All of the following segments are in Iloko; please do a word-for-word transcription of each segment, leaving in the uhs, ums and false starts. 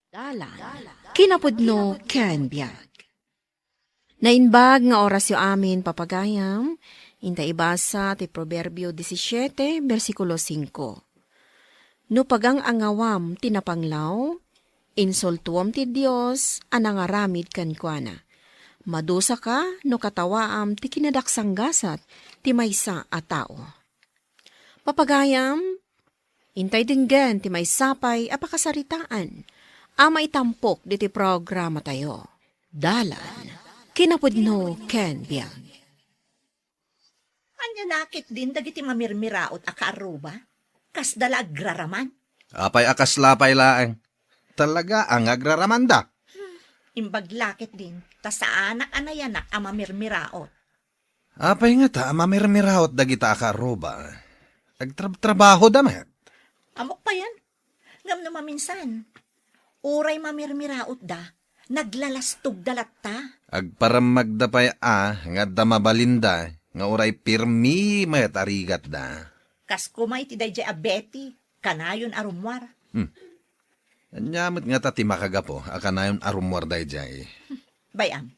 Dalan, kinapudno ken biag. Naimbag nga orasyo amin, papagayam, inta ibasa ti Proverbio disisiete, bersikulo singko. No pagang-angawam ti napanglaw, insultuam ti Dios a nangaramid kenkuana. Madusaka no katawaam ti kinadaksanggasat ti maysa a tao. Papagayam, intay denggen ti maysa pay a pakasaritaan a maitampok diti programatayo. Dalan, kinapudno ken biag. Ania la ketdin dagiti mamirmiraot a kaarruba? Kasda la agraraman? Apay a kasla pay laeng? Talaga a nga agraramanda. Imbag la ketdin, ta saanak a nayanak a mamirmiraot. Apay ngata a mamirmiraot dagita a kaarruba? Agtrabtrabahoda met. Ammok payen. Ngem no maminsan, uray mamirmiraotda, naglalastogda latta. Agparemmegda pay a nga adda mabalinda nga uray pirmi met a rigatda. Kas koma iti daydiay a Betty, kanayon a rummuar. Hmm. Ania met ngata ti makagapu a kanayon a rummuar daydiay? Bay-am,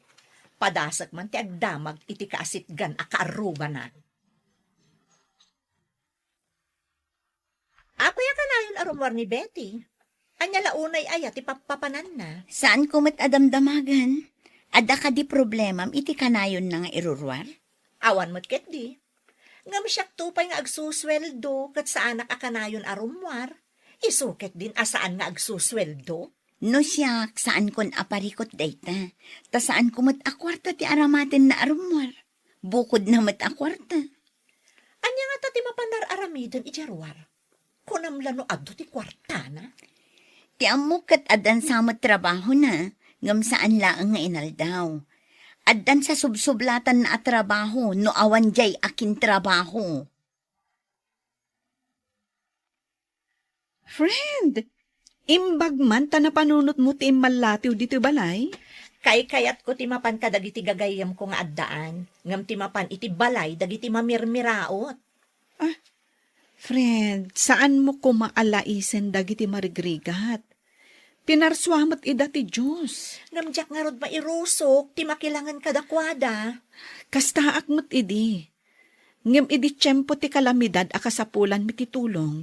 padasek man ti agdamag iti kaasitgan a kaarrubana. Apay a kanayon a rummuar ni Betty? Ania la unay aya ti pappapananna? Saanko met a damdamagen. Adda kadi problemam iti kanayonna nga iruruar? Awan met ketdi. Ngem siakto pay nga agsusueldo ket saanak a kanayon a rummuar. Isu ketdin a saan nga agsusueldo. No siak, saankon a parikut dayta. Ta saanko met a kuarta ti aramatenna a rummuar. Bukodna met a kuarta. Ania ngata ti mapan ar-aramiden idiay ruar? Kunam la no adu ti kuartana? Ti ammok ket addan sa met trabahona, ngem saan laeng nga inaldaw. Addan sa subsublatanna a trabaho no awan diay akintrabaho. Friend, imbag man ta napanunotmo ti immallatiw ditoy balay? Kaykayatko ti mapan kadagiti gagayyemko nga addaan, ngem ti mapan iti balay dagiti mamirmiraot. Ah, friend, saanmo koma a laisen dagiti marigrigat. Pinarsua met ida ti Dios. Ngem diak ngarud mairusok ti makilangen kadakuada. Kastaak met idi. Ngem idi tiempo ti kalamidad a kasapulanmi ti tulong,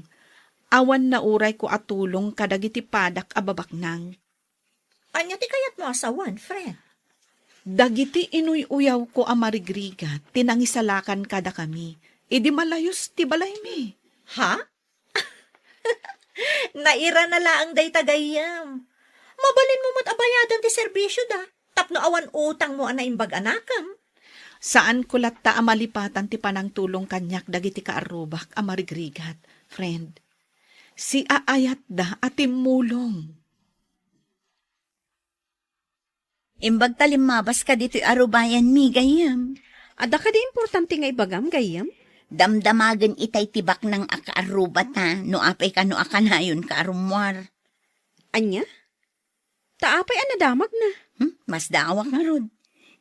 awan naurayko a tulong kadagiti padak a babaknang. Ania ti kayatmo a sawen, friend? Dagiti inuy-uyawko a marigrigat ti nangisalakan kadakami idi malayus ti balaymi. Ha? Nairana laeng dayta gayyem. Mabalinmo met a bayadan ti serbisioda tapno awan utangmo a naimbag a nakem. Saanko latta a malipatan ti panangtulong kaniak dagiti kaarrubak a marigrigat, friend. Siaayatda a timmulong. Imbag ta limmabas ka ditoy arubayanmi, gayyem. Adda kadi importante nga ibagam, gayyem? Damdamagen itay ti baknang a kaarrubata no apay kano a kanayonka a rummuar. Ania? Ta apay a nadamagna? Hmm? Masdaawak ngarud.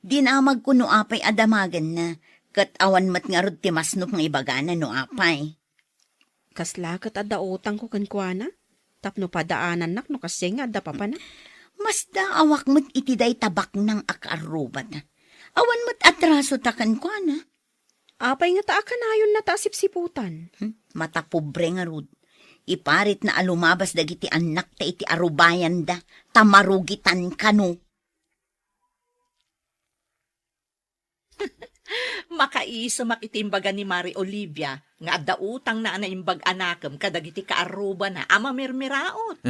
Dinamagko no apay a damagenna, ket awan met ngarud ti masnop nga ibagana no apay. Kasla ket adda utangko kenkuana, tapno padaanannak no kasdiay nga adda papana. Masdaawak met iti dayta baknang a kaarrubata. Awan met atrasota kenkuana. Apay ngata a kanayonna ta a sipsiputan? Hmm, matapobre ngarud. Iparitna a lumabas dagiti annakta iti arubayanda, ta marugitan kano. Makaisumak iti imbaga ni Mari Olivia nga adda utangna a naimbag a nakem kadagiti kaarrubana a mamirmiraot.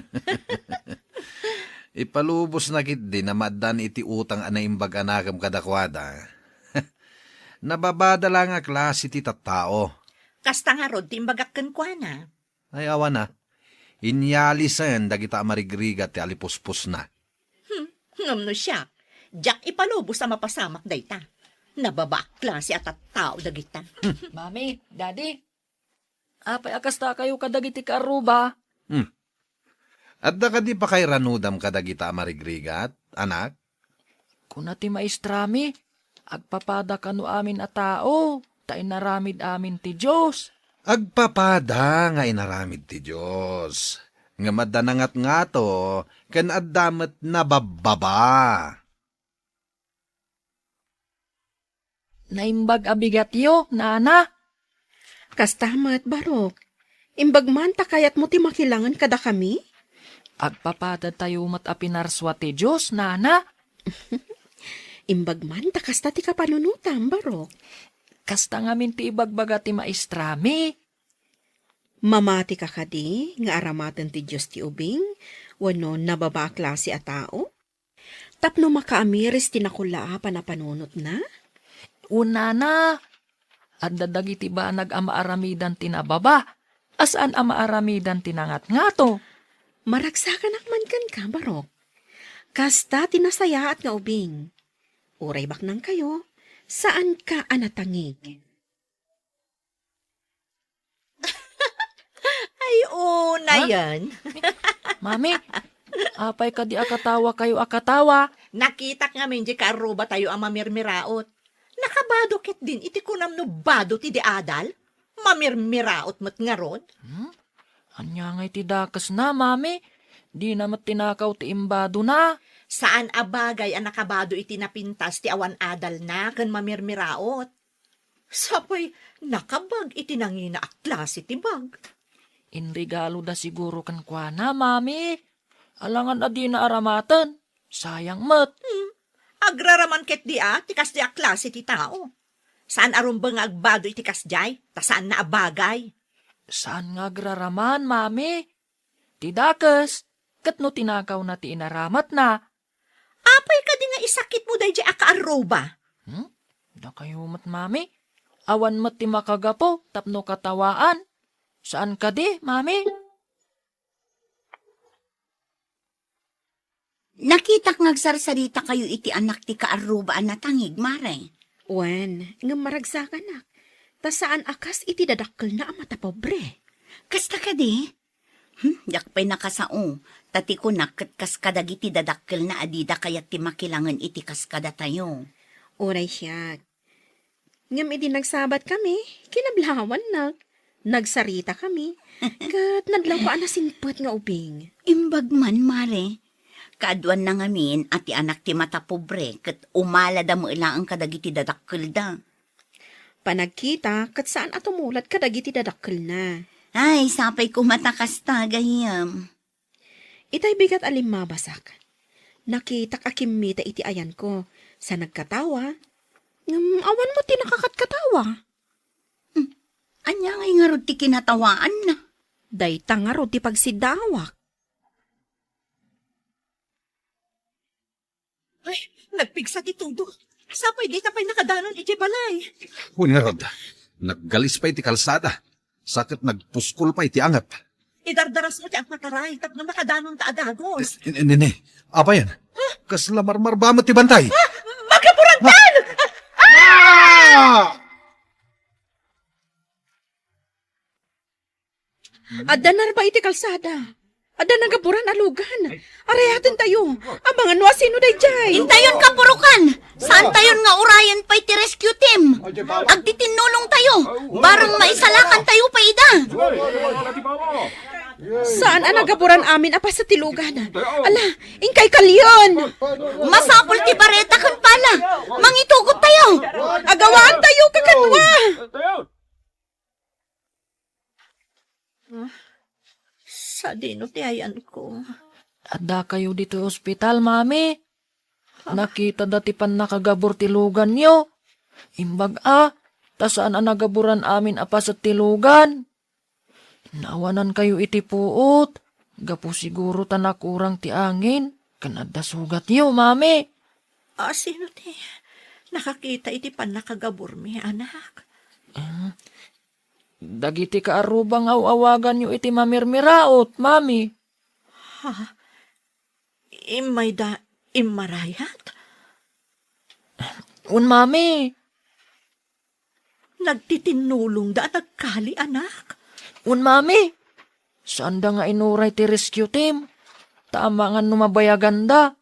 Ipalubosna ketdi na maaddaan iti utang a naimbag a nakem kadakuada. Nababada la nga klase ti tattao. Kasta ngarud ti imbagak kenkuana. Ay, awan a. Inyalisen dagita a marigrigat ti alipuspusna. Hmm, ngem no siak, diak ipalubos a mapasamak dayta. Nababa a klase a tattao dagita. Mami, Daddy, apay a kastakayo kadagiti kaarruba? Hmm. Adda kadi pakairanudam kadagita a marigrigat, anak? Kuna ti maestrami, agpapada kano amin a tao, ta inaramid amin ti Dios. Agpapada nga inaramid ti Dios. Ngem adda nangatngato ken adda met nababbaba. Naimbag a bigatyo, nana. Kasta met, Barok. Imbag man ta kayatmo ti makilangen kadakami? Agpapatedtayo met a pinarsua ti Dios, nana. Imbag man ta kasta ti kapanunotam, Barok. Kasta ngamin ti ibagbaga ti maestrami. Mamatika kadi nga aramaten ti Dios ti ubing wenno nababa a klase a tao? Tapno makaamiris ti nakulla a panapanunotna? Unana, adda dagiti banag a maaramidan ti nababa, a saan a maaramidan ti nangatngato. Maragsakanak man kenka, Barok. Kasta ti nasayaat nga ubing. Uray baknangkayo, saanka a natangig. Ay, unayen. Mami, apay kadi a katawakayo a katawa? Nakitak ngamin diay kaarrubatayo a mamirmiraot. Nakabado ketdin iti kunam no bado ti di adal. Mamirmiraot met ngarud. Hmm? Ania ngay ti dakesna, Mami? Dina met tinakaw ti imbadona. Saan a bagay a nakabado iti napintas ti awan adalna ken mamirmiraot. Sapay nakabag iti nangina a klase ti bag. Inregaloda siguro kenkuana, Mami. Alangan a dina aramaten. Sayang met. Hmm. Agraraman ketdi a ti kasdi a klase ti tao. Saan a rumbeng nga agbado iti kasdiay, ta saanna a bagay. Saan nga agraraman, Mami? Ti dakes, ket no tinakawna ti inaramatna. Apay kadi nga isakitmo daydiay a kaarruba? Hmm? Dakayo met, Mami. Awan met ti makagapu tapno katawaan. Saan kadi, Mami? Nakitak nga agsarsaritakayo iti anak ti kaarruba a natangig, Mare. Wen, ngem maragsakanak, ta saan a kas iti dadakkelna a matapobre. Kasta kadi? Hmm, diak pay nakasao, ta ti kunak ket kas kadagiti dadakkelna a dida kayat ti makilangen iti kas kadatayo. Uray siak. Ngem idi nagsabat kami, kinablawannak. Nagsarita kami. Ket nadlaw a nasimpet nga ubing. Imbag man, Mare. Kaaduanna ngamin a ti anak ti matapobre ket umalada met laeng kadagiti dadakkelda. Panagkita ket saan a tumulad kadagiti dadakkelna. Ay, sapay koma ta kasta, gayyem. Itay bigat a limmabasak. Nakitak a kimmita iti ayanko, sa nagkatawa. Ngem awan met ti nakakatkatawa. Hmm, ania ngay ngarud ti kinatawaanna? Dayta ngarud ti pagsiddaawak. Ay, nagpigsa ti tudo. Sapay dita pay nakadanon idiay balay. Wen ngarud, naggalis pay ti kalsada, sa ket nagpuskol pay ti angat. Idardarasmo ti agpataray tapno makadanonta a dagus. Eh, ne, ne, ne. Apayen? Kasla marmarba met ti bantay. Ah! Magaburantan! Ah! Adda narba iti kalsada. Adda nagaburan a lugan. Arayatentayo. Amangan no asino daydiay. Intayon kapurokan. Saantayon nga urayen pay ti rescue team. Agtitinnulongtayo. Bareng maisalakantayo pay ida. Saan a nagaburan amin a paset ti lugan. Ala, inkay kalyon. Masapul ti bareta ken pala. Mangitugottayo. Agawaantayo, kakadua. Ah, sadino ti ayanko? Addakayo ditoy ospital, Mami. Ah. Nakitada ti pannakagabur ti luganyo. Imbag a, ta saan a nagaburan amin a paset ti lugan. Naawanankayo iti puot. Gapu siguro ta nakurang ti angin. Ken adda sugatyo, Mami. Ah, sino ti nakakita iti pannakagaburmi, anak? Ah, dagiti kaarruba nga aw-awaganyo iti mamirmiraot, Mami. Ha? Immayda immarayat? Wen, Mami. Nagtitinnulongda a nagkali, anak? Wen, Mami. Saanda nga inuray ti rescue team. Ta amangan no mabayaganda.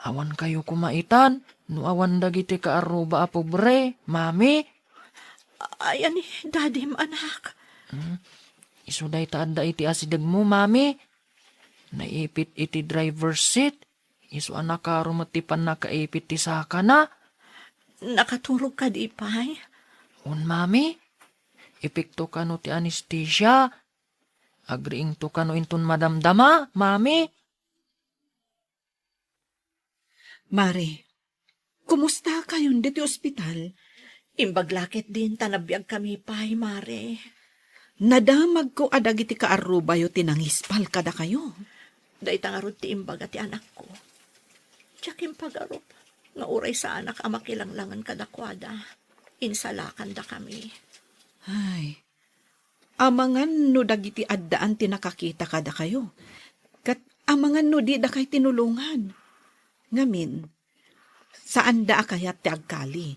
Awankayo koma itan no awan dagiti kaarruba a pobre, Mami. Ay, ni dadim, anak. Hmm. Isu dayta adda iti asidegmo, Mami. Naipit iti driver's seat, isu a nakaro met ti pannakaipit ti sakana. Nakaturog kadi pay? Un, mami. Ipikto kano ti anestesia. Agriingto kano inton madamdama, mami. Mare, kumusta kayon ditoy ospital? Imbag la ketdin ta nabiagkami pay, Mare. Nadamagko a dagiti kaarrubayo ti nangispal kadakayo. Dayta ngarud ti imbaga ti anakko. Diak impagarup nga uray saanak a makilanglangen kadakuada, insalakandakami. Ay, amangan no dagiti addaan ti nakakita kadakayo, ket amangan no didakay tinulongan. Ngamin, saanda a kayat ti agkali.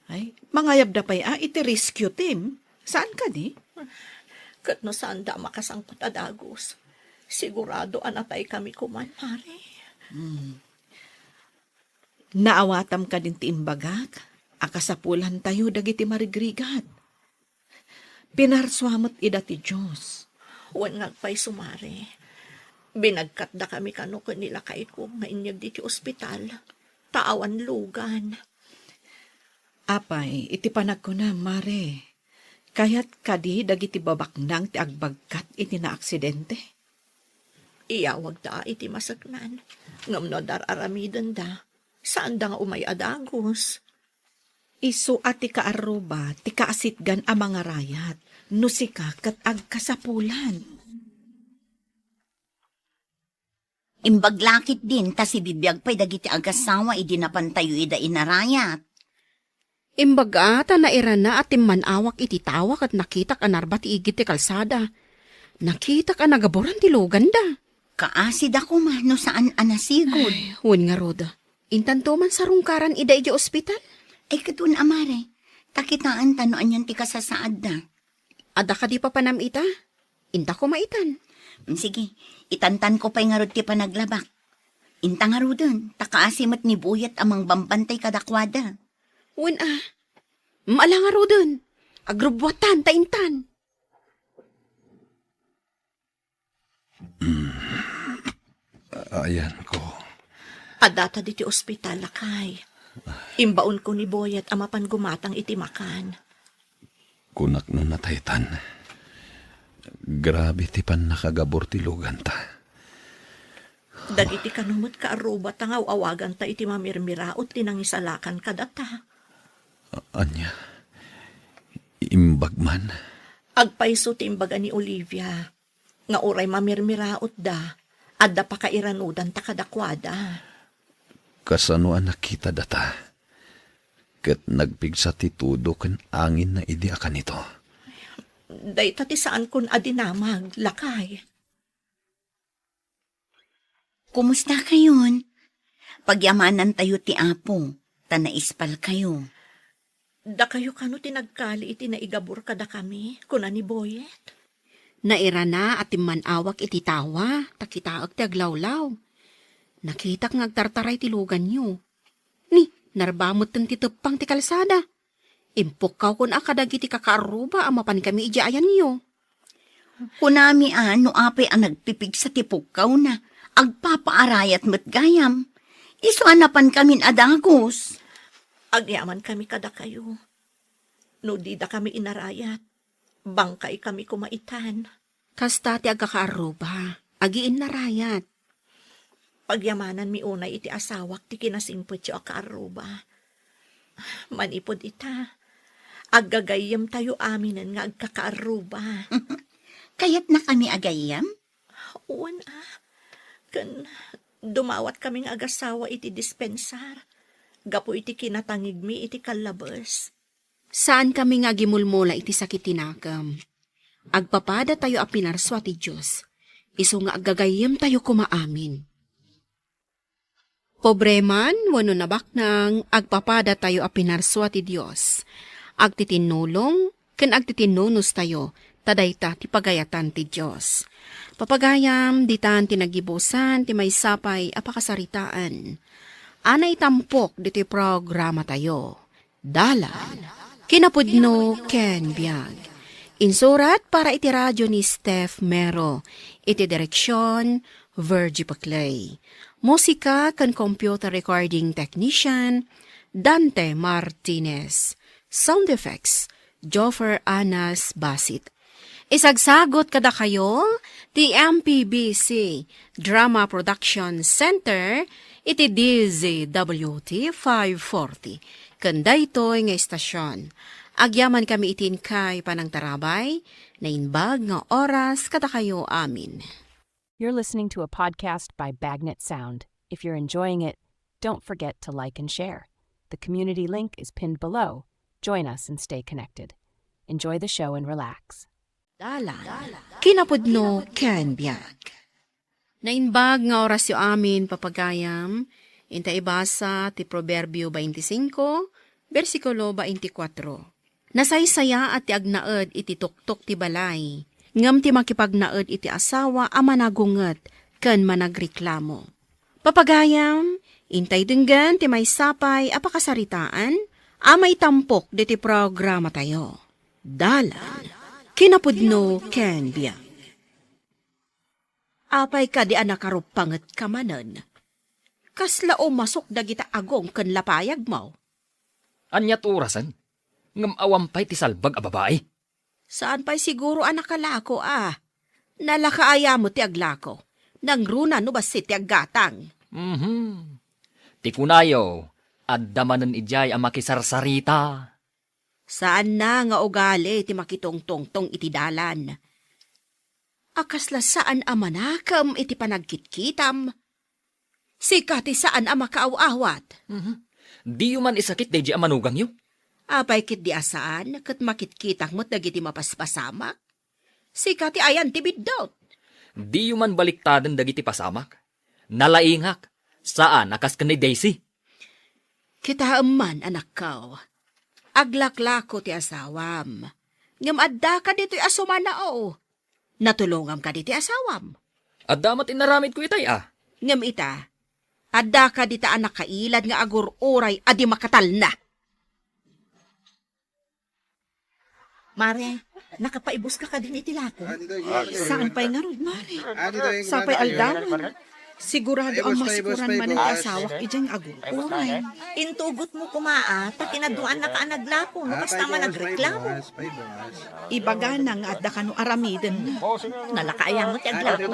Ay, mangayabda pay a iti rescue team. Saan kadi? Ket no saanda a makasangpet a dagus, sigurado a nataykami koman, Mare. Hmm. Naawatam kadin ti imbagak a kasapulantayo dagiti marigrigat. Pinarsua met ida ti Dios. Wen nga agpayso, Mare. Binagkatdakami kano ken ni lakayko nga inyeg ditoy ospital, ta awan lugan. Apay, iti panagkunam, Mare, kayat kadi dagiti babaknang ti agbagkat iti naaksidente? Iyawagda iti maseknan, ngem no adar-aramidenda, saanda nga umay a dagus. Isu a ti kaarruba ti kaasitgan a mangarayat no sika ket agkasapulan. Imbag la ketdin ta sibibiag pay dagiti agassawa idi napantayo ida inarayat. Imbag a ta nairana a timman-awak iti tawa ket nakitak a narba ti igid ti kalsada. Nakitak a nagaburan ti luganda. Kaasida koma no saan a nasigud. Ay, wen ngarud. Intanto man sarungkaran ida idiay ospital? Ay, ket wen a, Mare. Ta kitaenta no anian ti kasasaadda. Adda kadi papanam ita? Inta koma itan. Mm, sige, itantanko pay ngarud ti panaglabak. Inta ngaruden, ta kaasi met ni Boyet a mangbambantay kadakuada. Wen a. Mm, ala ngaruden. Agrubbuatan ta intan. Ayanko. Addata ditoy ospital, lakay. Imbaonko ni Boyet a mapan gumatang iti makan. Kunak no nataytan. Grabe ti pannakagabur ti luganta. Dagiti kano met kaarrubata nga aw-awaganta iti mamirmiraot ti nangisalakan kadata. A-, ania? Imbag man? Agpayso ti imbaga ni Olivia nga uray mamirmiraotda, adda pakairanudanta kadakuada. Kasano a nakitadata? Ket nagpigsa ti tudo ken anginna idi a kanito. Dayta ti saankon a dinamag, lakay. Kumusta kayon? Pagyamanantayo ti Apo, ta naispalkayo. Dakayo kano ti nagkali iti naigabur kadakami, kuna ni Boyet. Nairana a timman-awak iti tawa, ta kitaek ti aglawlaw. Nakitak nga agtartaray ti luganyo. Ni, narba metten ti teppang ti kalsada. Impukkawkon a kadagiti kakaarruba a mapankami idiay ayanyo. Kunami a no apay a nagpipigsa ti pukkawna, agpapaarayat met gayam. Isu a napankamin a dagus. Agyamankami kadakayo. No didakami inarayat, bangkaykami koma itan. Kasta ti agkakaarruba, agiinnarayat. Pagyamananmi unay iti asawak ti kinasingpetyo a kaarruba. Manipud ita, aggagayyemtayo aminen nga agkakaarruba. Kayatnakami a gayyem? Wen a. Ken dumawatkami nga agassawa iti dispensar gapu iti kinatangigmi iti kallabes. Saankami nga agimulmula iti sakit ti nakem. Agpapadatayo a pinarsua ti Dios, isu nga aggagayyemtayo koma amin. Pobre man wenno nabaknang, agpapadatayo a pinarsua ti Dios. Agtitinnulong ken agtitinnunostayo, ta dayta ti pagayatan ti Dios. Papagayam, ditan ti naggibusan ti maysa pay a pakasaritaan a naitampok ditoy programatayo. Dalan, kinapudno ken biag. Insurat para iti radio ni Steph Mero. Iti direksion, Virgie Paclay. Musika ken computer recording technician, Dante Martinez. Sound effects, Joffer Anas Basit. Isagsagut kadakayo ti M P B C Drama Production Center iti D Z W T five forty. Ken daytoy nga istasyon, agyamankami iti inkay panangtarabay, naimbag nga oras kadakayo amin. You're listening to a podcast by Bagnet Sound. If you're enjoying it, don't forget to like and share. The community link is pinned below. Join us and stay connected. Enjoy the show and relax. Dalan, kinapudno ken biag. Naimbag nga orasyo amin, papagayam, inta ibasa ti Proverbio twenty-five, bersikulo twenty-four. Nasaysayaat ti agnaed iti tuktok ti balay, ngem ti makipagnaed iti asawa a managunget ken managreklamo. Papagayam, intay denggen ti maysa pay a pakasaritaan a maitampok ditoy programatayo. Dalan, kinapudno ken biag. Apay kadi a nakaruppangetka manen? Kasla umasok dagita agong ken lapayagmo? Ania ti orasen? Ngem awan pay ti salbag a babai? Saan pay siguro a nakalako a. Nalakaaya met ti aglako. Nangruna no bassit ti aggatang. Mhm. Ti kunayo, adda manen idiay a makisarsarita. Saanna nga ugali ti makitungtungtong iti dalan. A kasla saan a manakem iti panagkitkitam. Sika ti saan a makaaw-awat. Mhm. Diyo man isakit daydi a manugangyo? Apay ketdi a saan ket makitkitak met dagiti mapaspasamak? Sika ti ayan ti biddut. Diyo man baliktaden dagiti pasamak? Nalaingak, saan a kas ken ni Daisy. Kitaem man, anakko. Aglaklako ti asawam. Ngem adda ka ditoy a sumanao. Natulongam kadi ti asawam? Adda met inaramidko itay a. Ngem ita, adda ka dita a nakailad nga agur-uray a di makatalna. Mare, nakapaibus ka kadin iti lako? Saan pay ngarud, Mare? Sapay aldawan. Sigurado a masikuran manen ti asawak idiay nga agur-uray. Intugotmo koma a, ta kinaduaannaka a naglako, no kasta man nagreklamo. Ibagana nga adda kano aramiden. Nalakaayam ti aglako.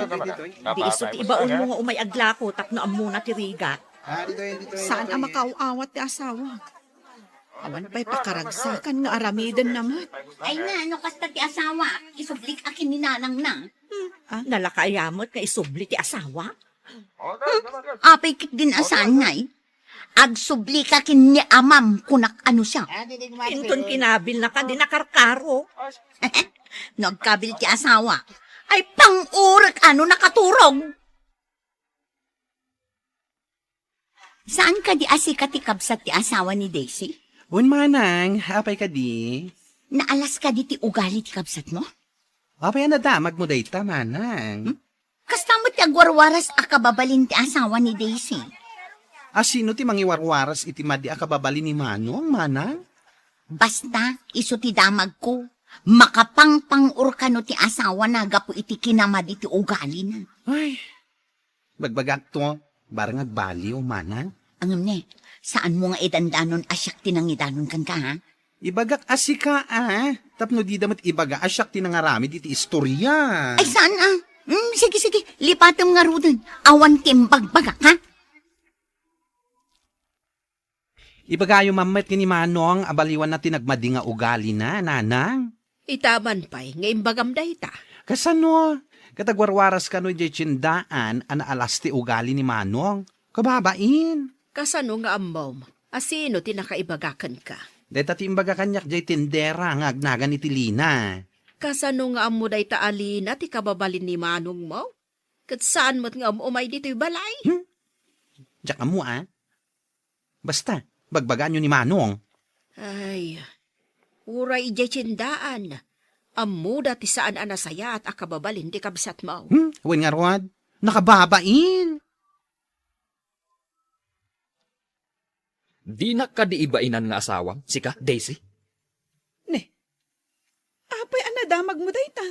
Di isu ti ibaonmo nga umay aglako tapno ammona ti rigat. Saan a makaaw-awat ti asawa. Awan pay pakaragsakan nga aramidenna met. Ay na, no kasta ti asawa, isublik a ken ni nanangna. Hmm, ah, nalakaaya met nga isubli ti asawa? Hmm, apay ketdin a saan ngay? Agsubli ka ken ni amam, kunak a no siak. Inton kinabilna kadi nakarkaro. No agkabil ti asawa, ay pangurek a no nakaturog. Saan kadi a sika ti kabsat ti asawa ni Daisy? Wen, manang, apay kadi? Naalas kadi ti ugali ti kabsatmo? Apay a nadamagmo dayta, manang? Hmm? Kasta met ti agwarwaras a kababalin ti asawa ni Daisy. A sino ti mangiwarwaras iti madi a kababalin ni Manong, manang? Basta, isu ti damagko. Makapangpang-or kano ti asawana gapu iti kinamadi ti ugalina. Ay, bagbagakto, barang agbaliw, manang. Ngem ne, saanmo nga idandanon a siak ti nangidanon kenka, ha? Ibagak a sika, a, tapno dida met ibaga a siak ti nangaramid iti istoria. Ay, saan, a? Mm, sige, sige, lipatem ngaruden. Awan ti imbagbagak, ha? Ibagayo man met ken ni Manong a baliwanna ti nagmadi nga ugalina, nanang. Ita man pay nga imbagam dayta. Kasano? Ket agwarwaras kano idiay tiendaan a naalas ti ugali ni Manong? Kababain. Kasano nga ammom a sino ti nakaibaga kenka? Dayta ti imbaga kaniak diay tendera nga agnagan iti Lina. Kasano nga ammo dayta a Lina ti kababalin ni manongmo? Ket saan met nga um-umay ditoy balay? Hmm? Diak ammo, a. Basta, bagbagaanyo ni Manong. Ay, uray idiay tiendaan, ammoda ti saan a nasayaat a kababalin ti kabsatmo. Hmm? Wen ngarud, nakababain. Dinak kadi ibainan nga asawam, sika, Daisy? Ne, apay a nadamagmo dayta?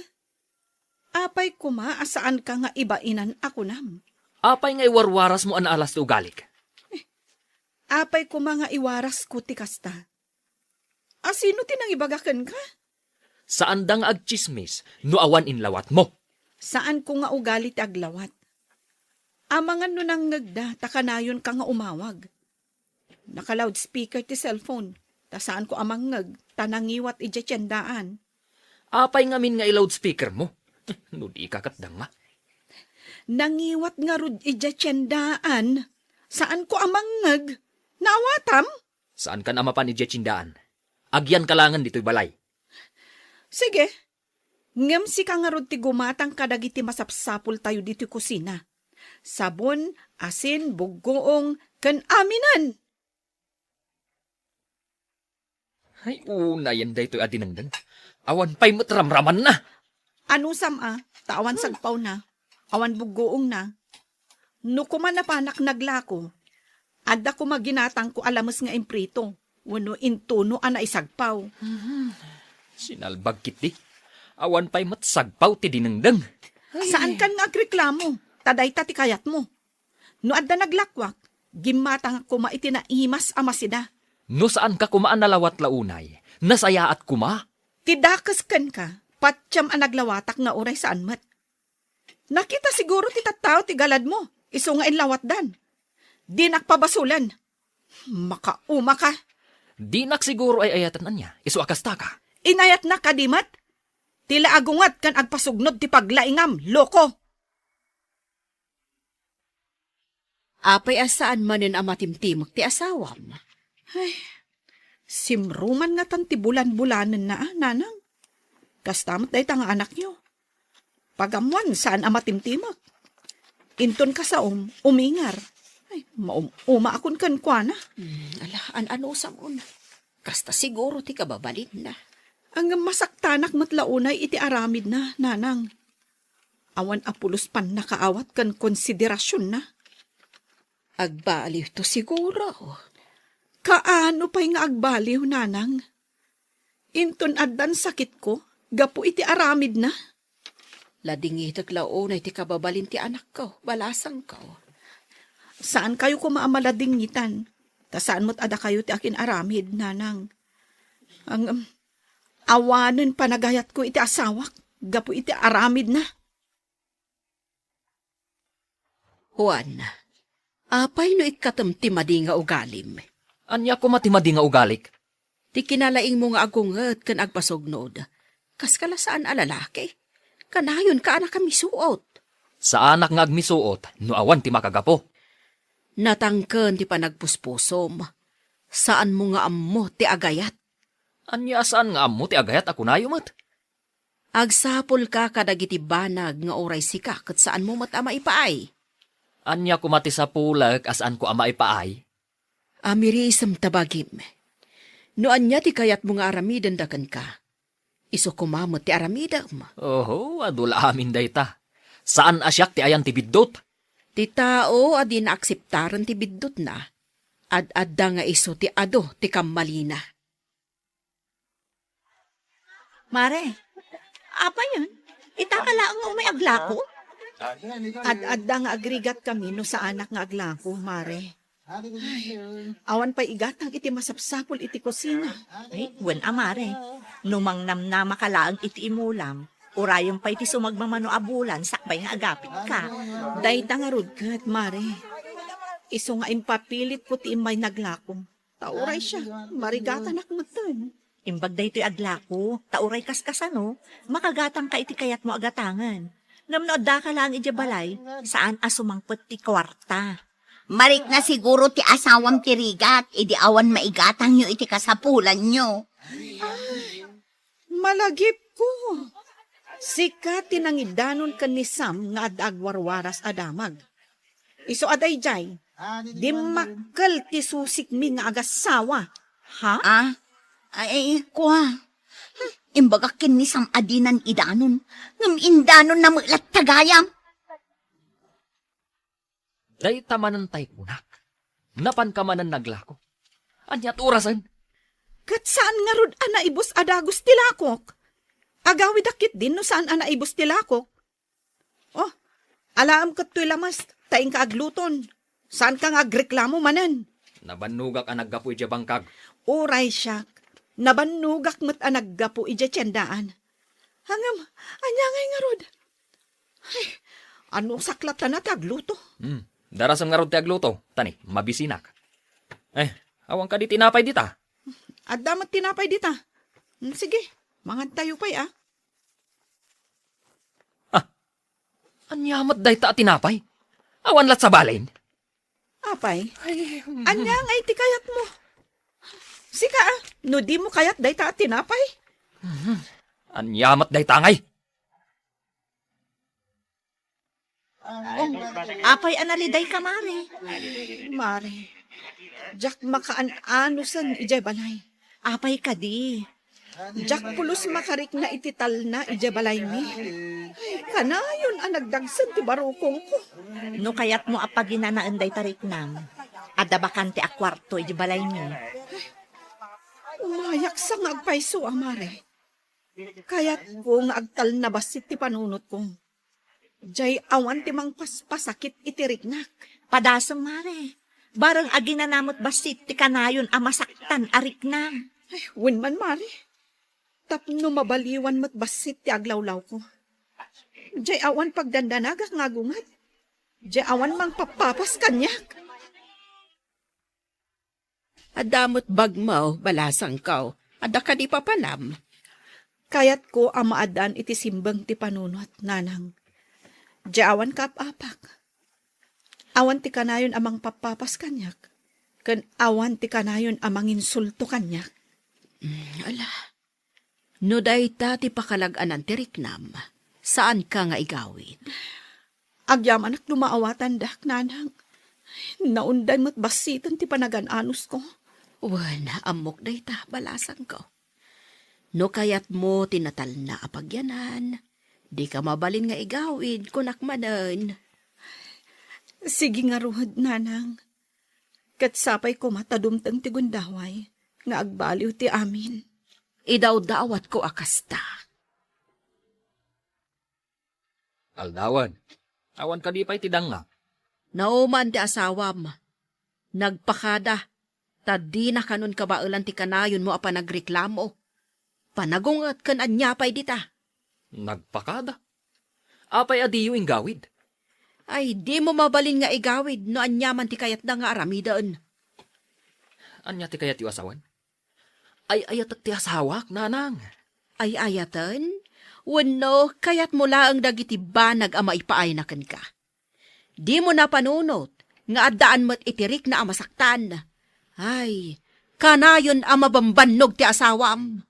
Apay koma a saanka nga ibainan a kunam? Apay nga iwarwarasmo a naalas ti ugalik? Apay koma nga iwarasko ti kasta? A sino ti nangibaga kenka? Saanda nga agtsismis no awan inlawatmo. Saanko nga ugali ti aglawat. Amangan no nangngegda ta kanayonka nga umawag. Naka-loudspeaker ti cellphone, ta saanko a mangngeg, ta nangiwat idiay tiendaan. Apay ngamin nga i-loudspeakermo? No dika ket danga. Nangiwat ngarud idiay tiendaan, saanko a mangngeg. Naawatam? Saankan a mapan idiay tiendaan. Agyanka laengen ditoy balay. Sige. Ngem sika ngarud ti gumatang kadagiti masapsapultayo ditoy kusina. Sabon, asin, buggoong, ken aminen! Ay, unayen daytoy a dinengdeng. Awan pay met ramramanna. Anusam a, ta awan sagpawna, awan buggoongna. No koma napanak naglako, adda koma ginatangko a lames nga imprito, wenno intuno a naisagpaw. Mhm. Sinalbag ketdi. Awan pay met sagpaw ti dinengdeng. Ay. Saankan nga agreklamo, ta dayta ti kayatmo. No adda naglakuak, gimmatangak koma iti naimas a masida. No saanka koma a nalawat la unay, nasayaat koma. Ti dakes kenka, patiem a naglawatak nga uray saan met. Nakita siguro ti tattao ti galadmo, isu nga inlawatdan. Dinak pabasolen. Makaumaka. Dinak siguro ay-ayaten ania, isu a kastaka. Inayatna kadi met? Ti la agunget ken agpasugnod ti paglaingam, loko. Apay a saan manen a matimtimek ti asawam? Ay, simruman ngatan ti bulan-bulanenna, a, nanang. Kasta met dayta nga anakyo. Pagammoan, saan a matimtimek. Inton kasaom, umingar. Ay, maum-umaakon kenkuana. Hmm, ala, an-anusam una. Kasta siguro ti kababalinna. Ngem masaktanak met la unay iti aramidna, nanang. Awan a pulos pannakaawat ken konsiderasionna. Agbaliwto siguro. Kaano pay nga agbaliw, nanang? Inton addan sakitko, gapu iti aramidna. Ladingitek la unay ti kababalin ti anakko, balasangko. Saankayo koma a maladingitan, ta saan met a dakayo ti akin-aramid, nanang. Ang, um, awanen panagayatko iti asawak, gapu iti aramidna. Juan, apay no ikkatem ti madi nga ugalim? Ania koma ti madi nga ugalik? Ti kinalaingmo nga agunget ken agpasugnod. Kaska la saan a lalaki. Kanayonka a nakamisuot. Saanak nga agmisuot no awan ti makagapu. Natangken ti panagpuspusom. Saanmo nga ammo ti agayat. Ania a saan nga ammo ti agayat a kunayo met? Agsapulka kadagiti banag nga uray sika ket saanmo met a maipaay. Ania koma ti sapulek a saanko a maipaay? Amirisem ta bagim. No ania ti kayatmo nga aramidenda kenka, isu koma met ti aramidem. Oho, adu la amin dayta. Saan a siak ti ayan ti biddut. Ti tao a di naakseptaren ti biddutna, ad-adda nga isu ti adu ti kammalina. Mare, apayen? Itaka laeng nga umay aglako? Ad-adda nga agrigatkami no saanak nga aglako, Mare. Ay, awan pay igatang iti masapsapul iti kusina. Ay, wen a, Mare. No mangnamnamaka laeng iti imulam, urayen pay ti sumagmamano a bulan sakbay nga agapitka. Dayta ngarud ket, Mare. Isu nga impapilitko ti immay naglako. Ta uray siak, marigatanak metten. Imbag daytoy aglako, ta uray kaskasano, makagatangka iti kayatmo a gatangen. Ngem no addaka laeng idiay balay, saan a sumangpet ti kuarta. Marikna siguro ti asawam ti rigat, idi awan maigatangyo iti kasapulanyo. Malagipko. Sika ti nangidanon ken ni Sam nga adda agwarwaras a damag. Isu a daydiay, dimmakkel ti susikmi nga agassawa. Ha? Ah, ay, kua. Hmm, imbagak ken ni Sam a dinan idanon, ngem indanonna met latta gayam. Dayta manen tay kunak. Napanka manen naglako. Ania ti orasen? Ket saan ngarud a naibus a dagus ti lakok? Agawidak ketdin no saan a naibus ti lakok. Oh, alaem ket toy lames, ta inka agluton. Saanka nga agreklamo manen. Nabannogak a naggapu idiay bangkag. Uray siak, nabannogak met a naggapu idiay tiendaan. Ngem, ania ngay ngarud? Ay, ano saklatana ti agluto? Hmm, darasem ngarud ti agluto, tani, mabisinak. Eh, awan kadi tinapay dita? Adda met tinapay dita. Hmm, sige, mangantayo pay, ah. Ah, ania met dayta a tinapay? Awan lat sa balin? Apay, ay, ania ngay ti kayatmo? Sika, ah, no dimo kayat dayta a tinapay? Mhm. Ania met dayta ngay? Apay a nalidayka, Mare? Mare, diak makaan-anusen idiay balay. Apay kadi? Diak pulos makarikna iti talna idiay balaymi. Ay, kanayon a nagdagsen ti barukongko. No kayatmo a paginanaen dayta riknam, adda bakante a kuarto idiay balaymi. Umayak sa nga agpayso, a Mare. Kayatko nga agtalna bassit ti panunotko. Jay awan ti mangpaspasakit iti riknak. Padasem, Mare. Bareng aginana met bassit ti kanayon a masaktan a riknam. Ay, wen man, Mare. Tapno mabaliwan met bassit ti aglawlawko. Jay awan pagdandanagak nga agunget. Jay awan mangpappapas kaniak. Adda met bagmo, balasangko. Adda kadi papanam? Kayatko a maaddaan iti simbeng ti panunot, nanang. Jay awan kaap-apak. Awan ti kanayon a mangpappapas kaniak. Ken awan ti kanayon a manginsulto kaniak. Mm, ala. No dayta ti pakalag-anan ti riknam, saanka nga igawid. Agyamanak no maawatandak, nanang. Naunday met bassiten ti panagan-anusko. Wen, ammok dayta, balasangko. No kayatmo ti natalna a pagyanan, dika mabalin nga igawid, kunak manen. Sige ngarud, nanang. Ket sapay koma ta dumteng ti gundaway nga agbaliw ti amin. Idawdawatko a kasta. Aldawan, awan kadi pay ti dangngak? Nauman ti asawam. Nagpakada, ta dina kanon kabaelan ti kanayonmo a panagreklamo. Panagunget ken ania pay dita? Nagpakada? Apay a diyo inggawid? Ay, dimo mabalin nga igawid no aniaman ti kayatda nga aramiden. Ania ti kayatyo a sawen? Ay-ayatek ti asawak, nanang. Ay-ayaten? Wenno, kayatmo laeng dagiti banag a maipaayna kenka? Dimo napanunot nga addaan met iti rikna a masaktan. Ay, kanayon a mabambannog ti asawam.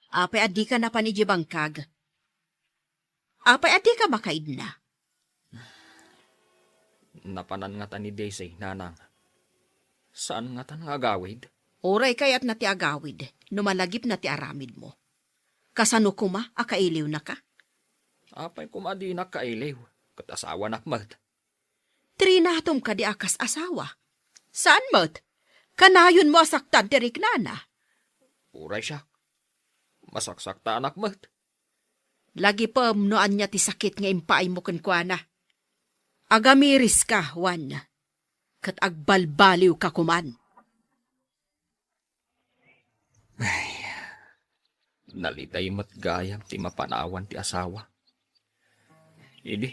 Apay a dika napan idiay bangkag? Apay a dika makaidna? Napanan ngata ni Daisy, nanang. Saan ngatan nga agawid? Uray kayatna ti agawid, no malagipna ti aramidmo. Kasano koma a kailiwnaka? Apay koma a dinak kailiw, ket asawanak met. Trinatom kadi a kas asawa? Saan met? Kanayonmo a saktan ti riknana. Uray siak. Masaksaktanak met. Lagipem no ania ti sakit nga impaaymo kenkuana. Agamiriska, Juan, ket agbalbaliwka koman. Ay, naliday met gayam ti mapanawan ti asawa. Idi,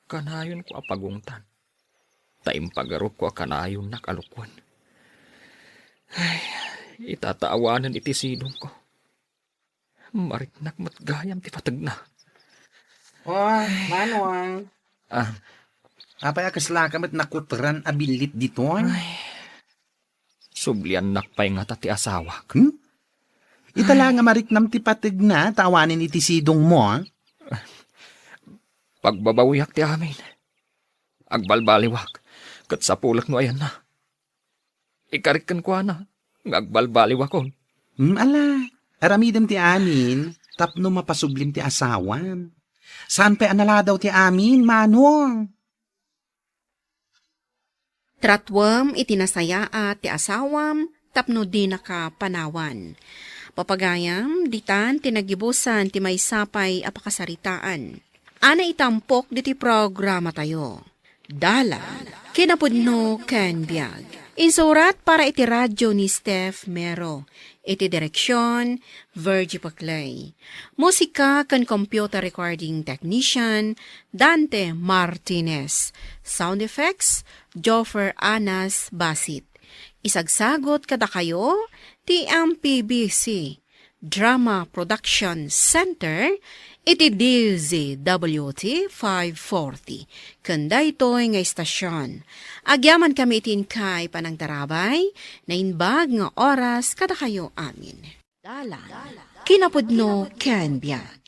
kanayonko a pagungtan, ta impagarupko a kanayonnak a lukuen. Ay, itata awanen iti sidongko. Mariknak met gayam ti pategna. Oh, Manong. Ah. Apay a kaslaka met nakutran a billit ditoy? Ay. Subliannak pay ngata ti asawak. Hmm? Ita la nga mariknam ti pategna, ta awanen iti sidongmo, ah? Pagbabawiak ti amin. Agbalbaliwak, ket sapulek no ayanna. Ikarik kenkuana nga agbalbaliwakon. Hmm, ala, aramidem ti amin tapno mapasublim ti asawam. Saan pay a naladaw ti amin, Manong? Tratuem iti nasayaat ti asawam tapno dinaka panawan. Papagayam, ditan ti nagibusan ti maysa pay a pakasaritaan. Ana itampok ditoy programatayo. Dalan, kinapudno ken biag. Insurat para iti radyo ni Steph Mero. Iti direksyon, Virgie Paclay. Musika ken computer recording technician, Dante Martinez. Sound effects, Joffer Anas Basit. Isagsagot kadakayo ti M P B C Drama Production Center iti D Z W T five forty. Ken daytoy nga istasyon, agyamankami iti inkay panangtarabay, naimbag nga oras kadakayo amin. Dalan, kinapudno ken biag.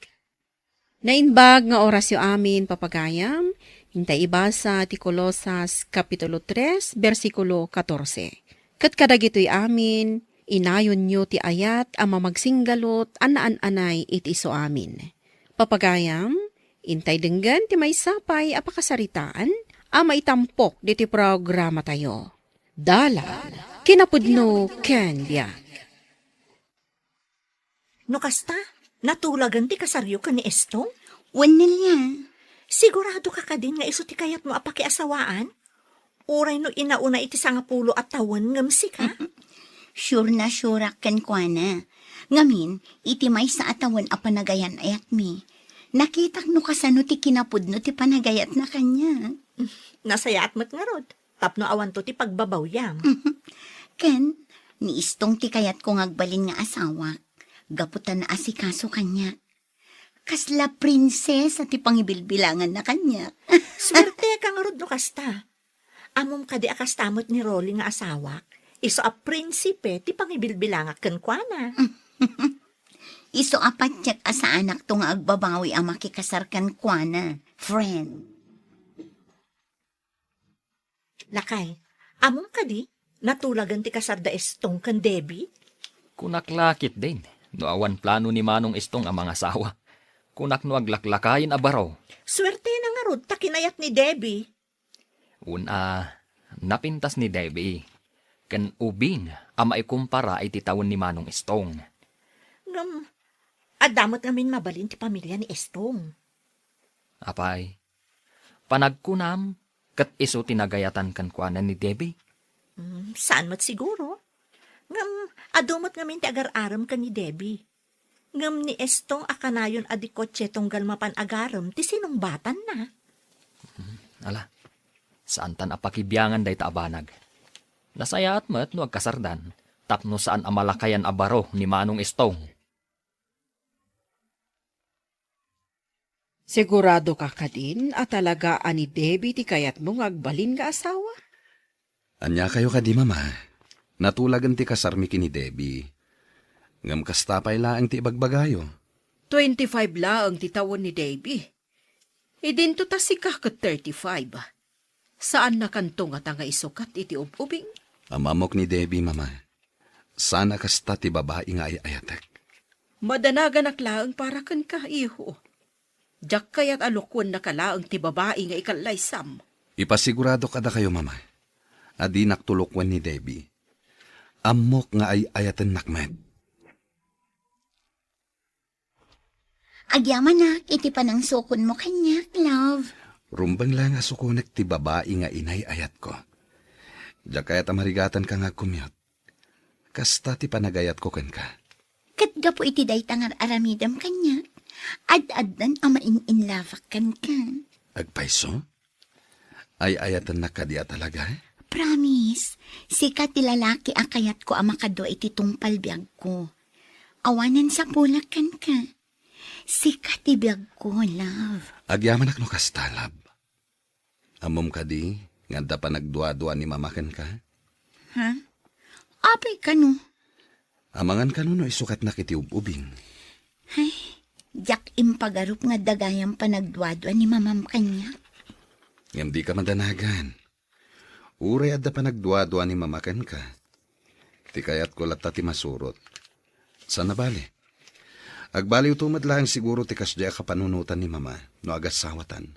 Naimbag nga orasyo amin, papagayam, intay ibasa ti Colosas, Kapitulo tres, bersikulo katorse. Ket kadagitoy amin, inayonyo ti ayat a mamagsinggalut a naan-anay iti isu amin. Papagayam, intay denggen ti maysa pay a pakasaritaan a maitampok ditoy programatayo. Dalan, kinapudno ken biag. No kasta, natulagan ti kasaryo ken ni Estong? Wen, Nelia. Sigurado ka kadin nga isu ti kayatmo a pakiasawaan? Uray no inauna iti sangapulo a tawen ngem sika? Sure na sure ak kenkuana. Ngamin, iti maysa a tawen a panagayat-ayatmi, nakitak no kasano ti kinapudno ti panagayatna kaniak. Nasayaat met ngarud. Tapno awanto ti pagbabawyam. Ken, ni Estong ti kayatko nga agbalin nga asawak, gapu ta naasikaso kaniak. Kasla prinsesa ti pangibilbilanganna kaniak. Suerteka ngarud no kasta. Ammom kadi a kasta met ni Rolly nga asawak, isu a prinsipe ti pangibilbilangak kenkuana. Isu a patiek a saanakto nga agbabawi a makikasar kenkuana, friend. Lakay, ammom kadi, natulagan ti kasar da Estong ken Debbie? Kunak la ketdin, no awan plano ni Manong Estong a mangasawa. Kunak no aglaklakayen a baro. Suertena ngarud ta kinayat ni Debbie. Wen a, napintas ni Debbie ken ubing a maikumpara iti tawen ni Manong Estong. Ngem, adda met ngamin mabalin ti pamilia ni Estong. Apay, panagkunam, ket isu ti nagayatan kenkuana ni Debbie? Mm, saan met siguro. Ngem, adu met ngamin ti agar-arem ken ni Debbie. Ngem ni Estong a kanayon a di kotse tunggal mapan agarem ti sinungbatanna. Mm, ala, saantan a pakibiangan dayta a banag. Nasayaat met no agkasardan, tapno saan a malakayan a baro ni Manong Estong. Sigurado ka kadin a talaga a ni Debbie ti kayatmo nga agbalin nga asawa? Ania kayo kadi, Mama? Natulagen ti kasarmi ken ni Debbie. Ngem kasta pay laeng ti ibagbagayo. Twenty-five laeng ti tawen ni Debbie. Idinto ta sika ket thirty-five. Saannakanto ngata nga isukat iti ub-ubing? Ammok ni Debbie, Mama. Saan a kasta ti babai nga ay-ayatek. Madanaganak laeng para kenka, iho. Diak kayat a lukuennaka laeng ti babai nga ikallaysam. Ipasiguradok kadakayo, Mama, a dinakto lukuen ni Debbie. Ammok nga ay-ayatennak met. Agyamanak iti panangsukonmo kaniak, love. Rumbeng laeng a sukonek ti babai nga inay-ayatko. Diak kayat a marigatanka nga agkumyot. Kasta ti panagayatko kenka. Ket gapu iti dayta nga ar-aramidem kaniak, ad-addan a main-in love-ak kenka. Agpayso? Ay-ayatennak kadi a talaga? Promise, sika ti lalaki a kayatko a makadua iti tungpal biagko. Awanen sapulak kenka. Sika ti biagko, love. Agyamanak no kasta, love. Ammom kadi nga adda panagduadua ni Mama kenka? Ha? Apay kano? Amangan kano no isukatnak iti ub-ubing? Ay, diak impagarup nga adda gayam panagduadua ni Mamam kaniak. Ngem dika madanagan. Uray adda panagduadua ni Mama kenka, ti kayatko latta ti masurot. Saan a bale? Agbaliwto met laeng siguro ti kasdiay a kapanunotan ni Mama no agasawatan.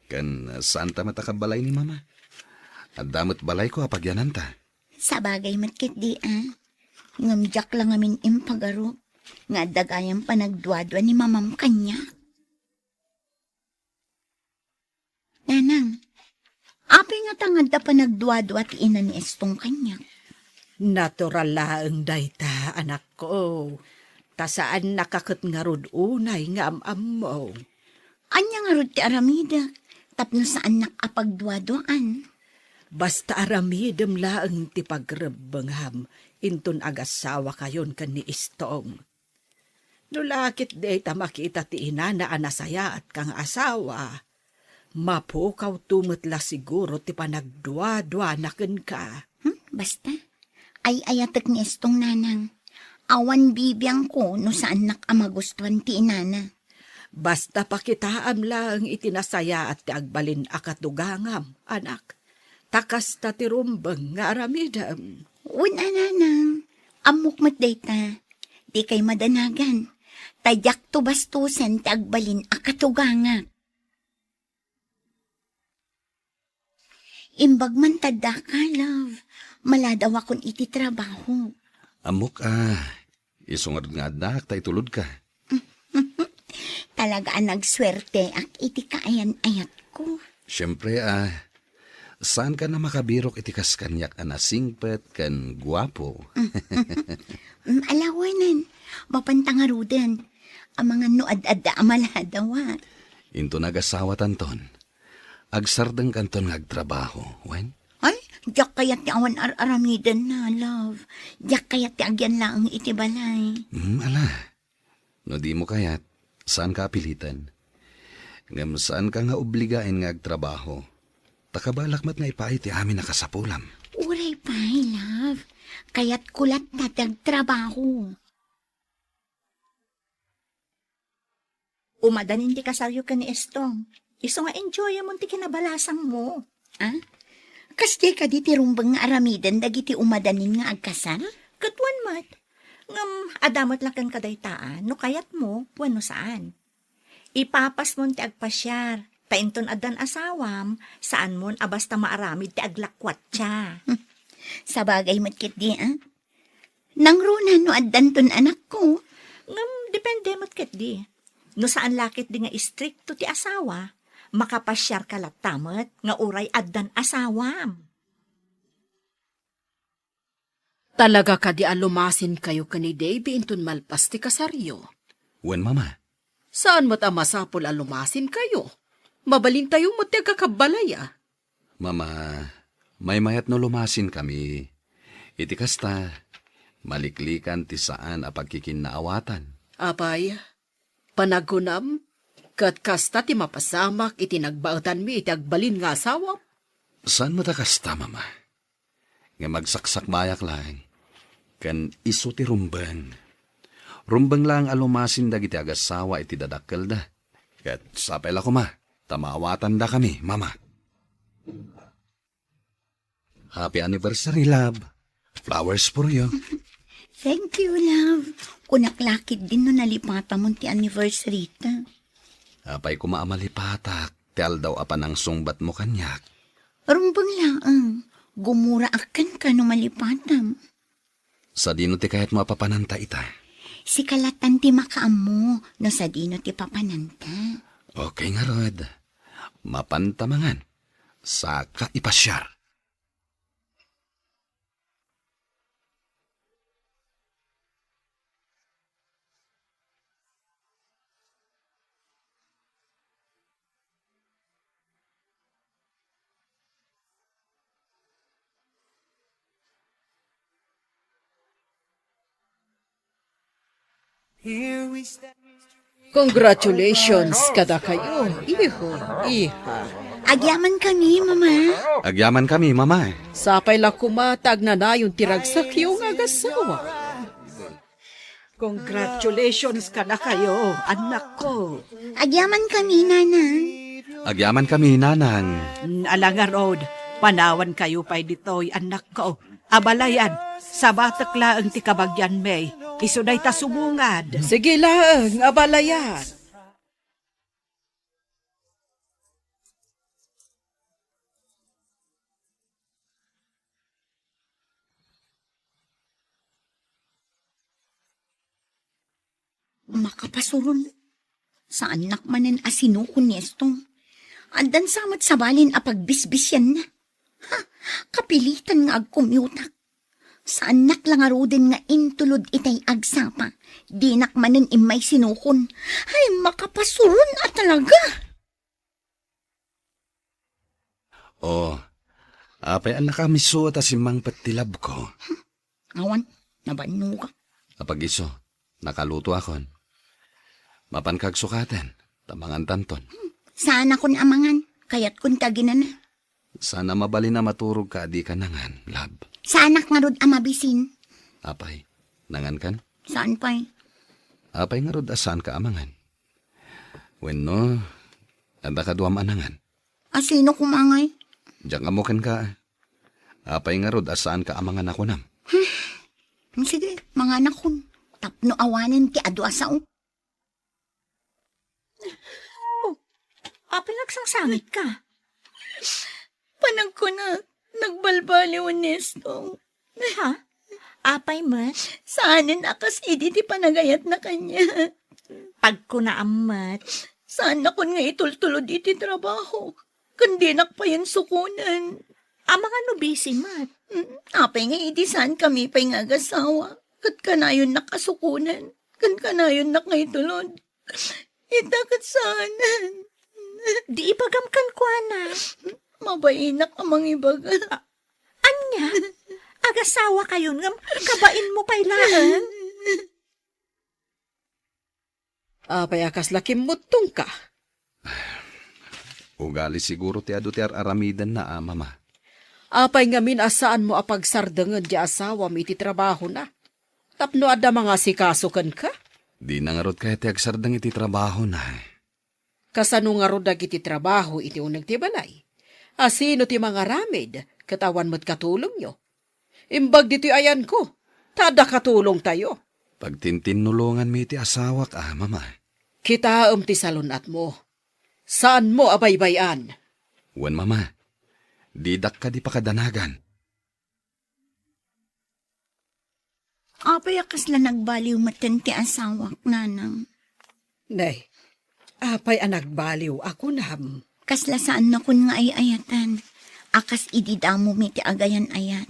Ken saanta met a kabbalay ni Mama. Adda met balayko a pagyananta. Sabagay met ketdi, a. Ngem diak la ngamin impagarop nga adda gayam panagduadua ni mamam kaniak. Nanang, apay ngata nga adda panagduadua ti ina ni Estong kaniak? Natural laeng dayta, anakko. Ta saannaka ket ngarud unay nga am-ammo. Ania ngarud ti aramidek tapno saannak a pagduaduaan? Basta aramidem laeng ti pagrebbengam inton agasawakayon ken ni Estong. No la ketdi ta makita ti inana a nasayaatka nga asawa, mapukawto met la siguro ti panagduaduana kenka. Hmm, basta. Ay-ayatek ni Estong, nanang. Awan bibiangko no saannak a magustuan ti inana. Basta pakitaam laeng iti nasayaat ti agbalin a katugangam, anak. Ta kasta ti rumbeng nga aramidem. Wen a, nanang, ammok met dayta. Dikay madanagan. Ta diakto bastosen ti agbalin a katugangak. Imbag man ta addaka, love. Maladawakon iti trabaho. Ammok a, isu ngarud nga addaak ta itulodka. Talaga a nagsuerteak iti kaayan-ayatko. Siempre a, saankan a makabirok iti kas kaniak a nasingpet ken guapo. Mm, alawanan, mapanta ngaruden. Amangan no ad-adda a maladawak. Inton agasawatanton, agsardengkanton nga agtrabaho, wen? Ay, diak kayat ti awan ar-aramidenna, love. Diak kayat ti agyan laeng iti balay. Hmm, ala. No dimo kayat, saanka a piliten. Ngem saanka nga obligaen nga agtrabaho. Ta kabalak met nga ipaay ti amin a kasapulam. Uray pay, love. Kayatko latta ti agtrabaho. Umadanin ti kasaryo ken ni Estong. Isu nga enjoyamon ti kinabalasangmo. Ah? Kasdiay kadi ti rumbeng nga aramiden dagiti umadanin nga agkasar? Ket wen met. Ngem adda met la kenka dayta, no kayatmo wenno saan. Ipapasmon ti agpasiar, ta inton addan asawam, saanmon a basta maaramid ti aglakuatsa. Sabagay met ketdi, ah? Nangruna no addanton anakko. Ngem depende met ketdi. No saan la ketdi nga istrikto ti asawa, makapasiarka latta met nga uray addan asawam. Talaga kadi a lumasinkayo ken ni Davy inton malpas ti kasaryo? Wen, Mama. Saan met a masapul a lumasinkayo. Mabalintayo met ti agkakabbalay a. Mama, maymayat no lumasinkami. Iti kasta, maliklikan ti saan a pagkikinnaawatan. Apay, panagkunam, ket kasta ti mapasamak iti nagbaetanmi iti agbalin nga asawam? Saan met a kasta, Mama. Ngem agsaksakbayak laeng, ken isu ti rumbeng. Rumbeng laeng a lumasin dagiti agasawa iti dadakkelda. Ket sapay la koma, ta maawatandakami, Mama. Happy anniversary, love. Flowers for you. Thank you, love. Kunak la ketdin no nalipatamon ti anniversary ta. Apay koma a malipatak ti aldaw a panangsungbatmo kaniak. Rumbeng laeng, gumuraak kenka no malipatam. Sadino ti kayatmo a papananta ita? Sika lattan ti makaammo no sadino ti papananta. Okay ngarud. Mapanta mangan. Saka ipasiar. Congratulations kadakayo, iho, iha. Agyamankami, Mama. Agyamankami, Mama. Sapay la koma ta agnanayon ti ragsakyo nga agasawa. Congratulations kadakayo, annakko. Agyamankami, Nanang. Agyamankami, Nanang. Mm, ala ngarud, panawankayo pay ditoy, annakko. Abalayan, sabatek laeng ti kabagianmi. Isu dayta sumungad. Sige laeng, abalayan. Makapasuron. Saannak manen a sinukon ni Estong. Addan sa met sabali a pagbisbisianna. Ha? Kapilitan nga agkumyutak. Saannak la ngaruden nga intulod itay agsapa. Dinak manen immay sinukon. Ay, makapasuron a talaga. Oh, apay a nakamiso ta simmangpet ti labko? Awan, nabannoga. Apag isu, nakalutoakon. Mapanka agsukaten, ta mangantanton. Saanakon a mangan, kayatkon ti aginana. Saan a mabalin a maturogka a dika nangan, love. Saanak ngarud a mabisin. Apay, nangankan? Saan pay? Apay ngarud a saanka a mangan? Wenno, adda kaduam a nangan? A sino koma ngay? Diak ammo kenka. Apay ngarud a saanka a mangan a kunam? Hmm, sige, manganakon. Tapno awanen ti adu a sao. Oh, apay nga agsangsangitka? Panagkunak, nagbalbaliw ni Estong. Ha? Apay met? Saanen a kas idi ti panagayatna kaniak. Pagkunaam met. Saannakon nga itultulod iti trabahok. Ken dinak payen sukonen. Amangan no busy met. Mm, apay nga idi saankami pay nga agasawa, ket kanayonnak a sukonen, ken kanayonnak nga itulod. Ita ket saanen. Di ibagam kenkuana. Mabainak a mangibaga. A-, ania? Agasawakayon ngem kabainmo pay laeng? Apay a kasla kimmuttongka? Ugali siguro ti adu ti ar-aramidenna a, Mama. Apay ngamin a saanmo a pagsardengen ti asawam iti trabahona? Tapno adda mangasikaso kenka? Dina ngarud kayat ti agsardeng iti trabahona. Kasano ngarud dagiti trabaho iti uneg ti balay? A sino ti mangaramid ket awan met katulongyo? Imbag ditoy ayanko, ta adda katulongtayo. Pagtintinnulonganmi iti asawak a, Mama. Kitaem ti salun-atmo. Saanmo a baybay-an. Wen, Mama, didak kadi pakadanagan. Apay a kasla nagbaliw metten ti asawak, nanang? Nay, apay a nagbaliw a kunam? Kasla saannakon nga ay-ayatan, a kas idi damomi ti agayan-ayat.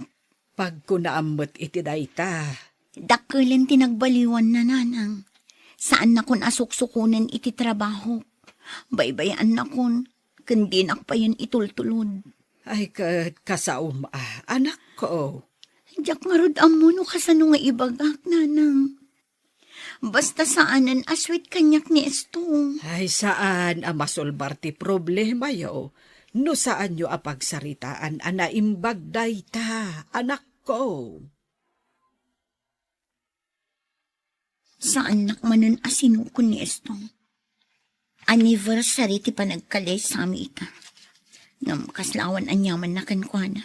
Pagkunaam met iti dayta. Dakkelen ti nagbaliwanna, nanang. Saannakon a suksukonen iti trabahok. Baybay-annakon, ken dinak payen itultulod. Ay, ket kasaom a, anakko. Diak ngarud ammo no kasano nga ibagak, nanang. Basta saanen a sweet kaniak ni Estong. Ay, saan a masolbar ti problemayo no saanyo a pagsaritaan a naimbag dayta, anakko. Saannak manen a sinukon ni Estong. Anniversary ti panagkalaysami ita. Ngem kasla awan aniamanna kenkuana.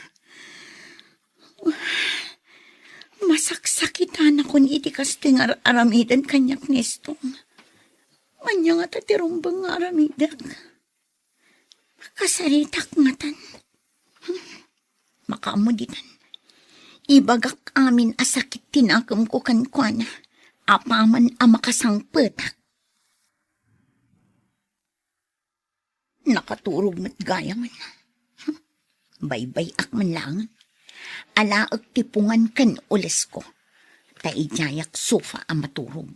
Masaksakitanakon iti kastoy nga ar-aramiden kaniak ni Estong. Ania ngata ti rumbeng nga aramidek? Kasaritak ngatan. Makaammo ditan. Ibagak amin a sakit ti nakemko kenkuana. Apaman a makasangpetak. Nakaturog met gayam. Baybay-ak man laeng. Alaek ti pungan ken ulesko. Ta idiayak sofa a maturog.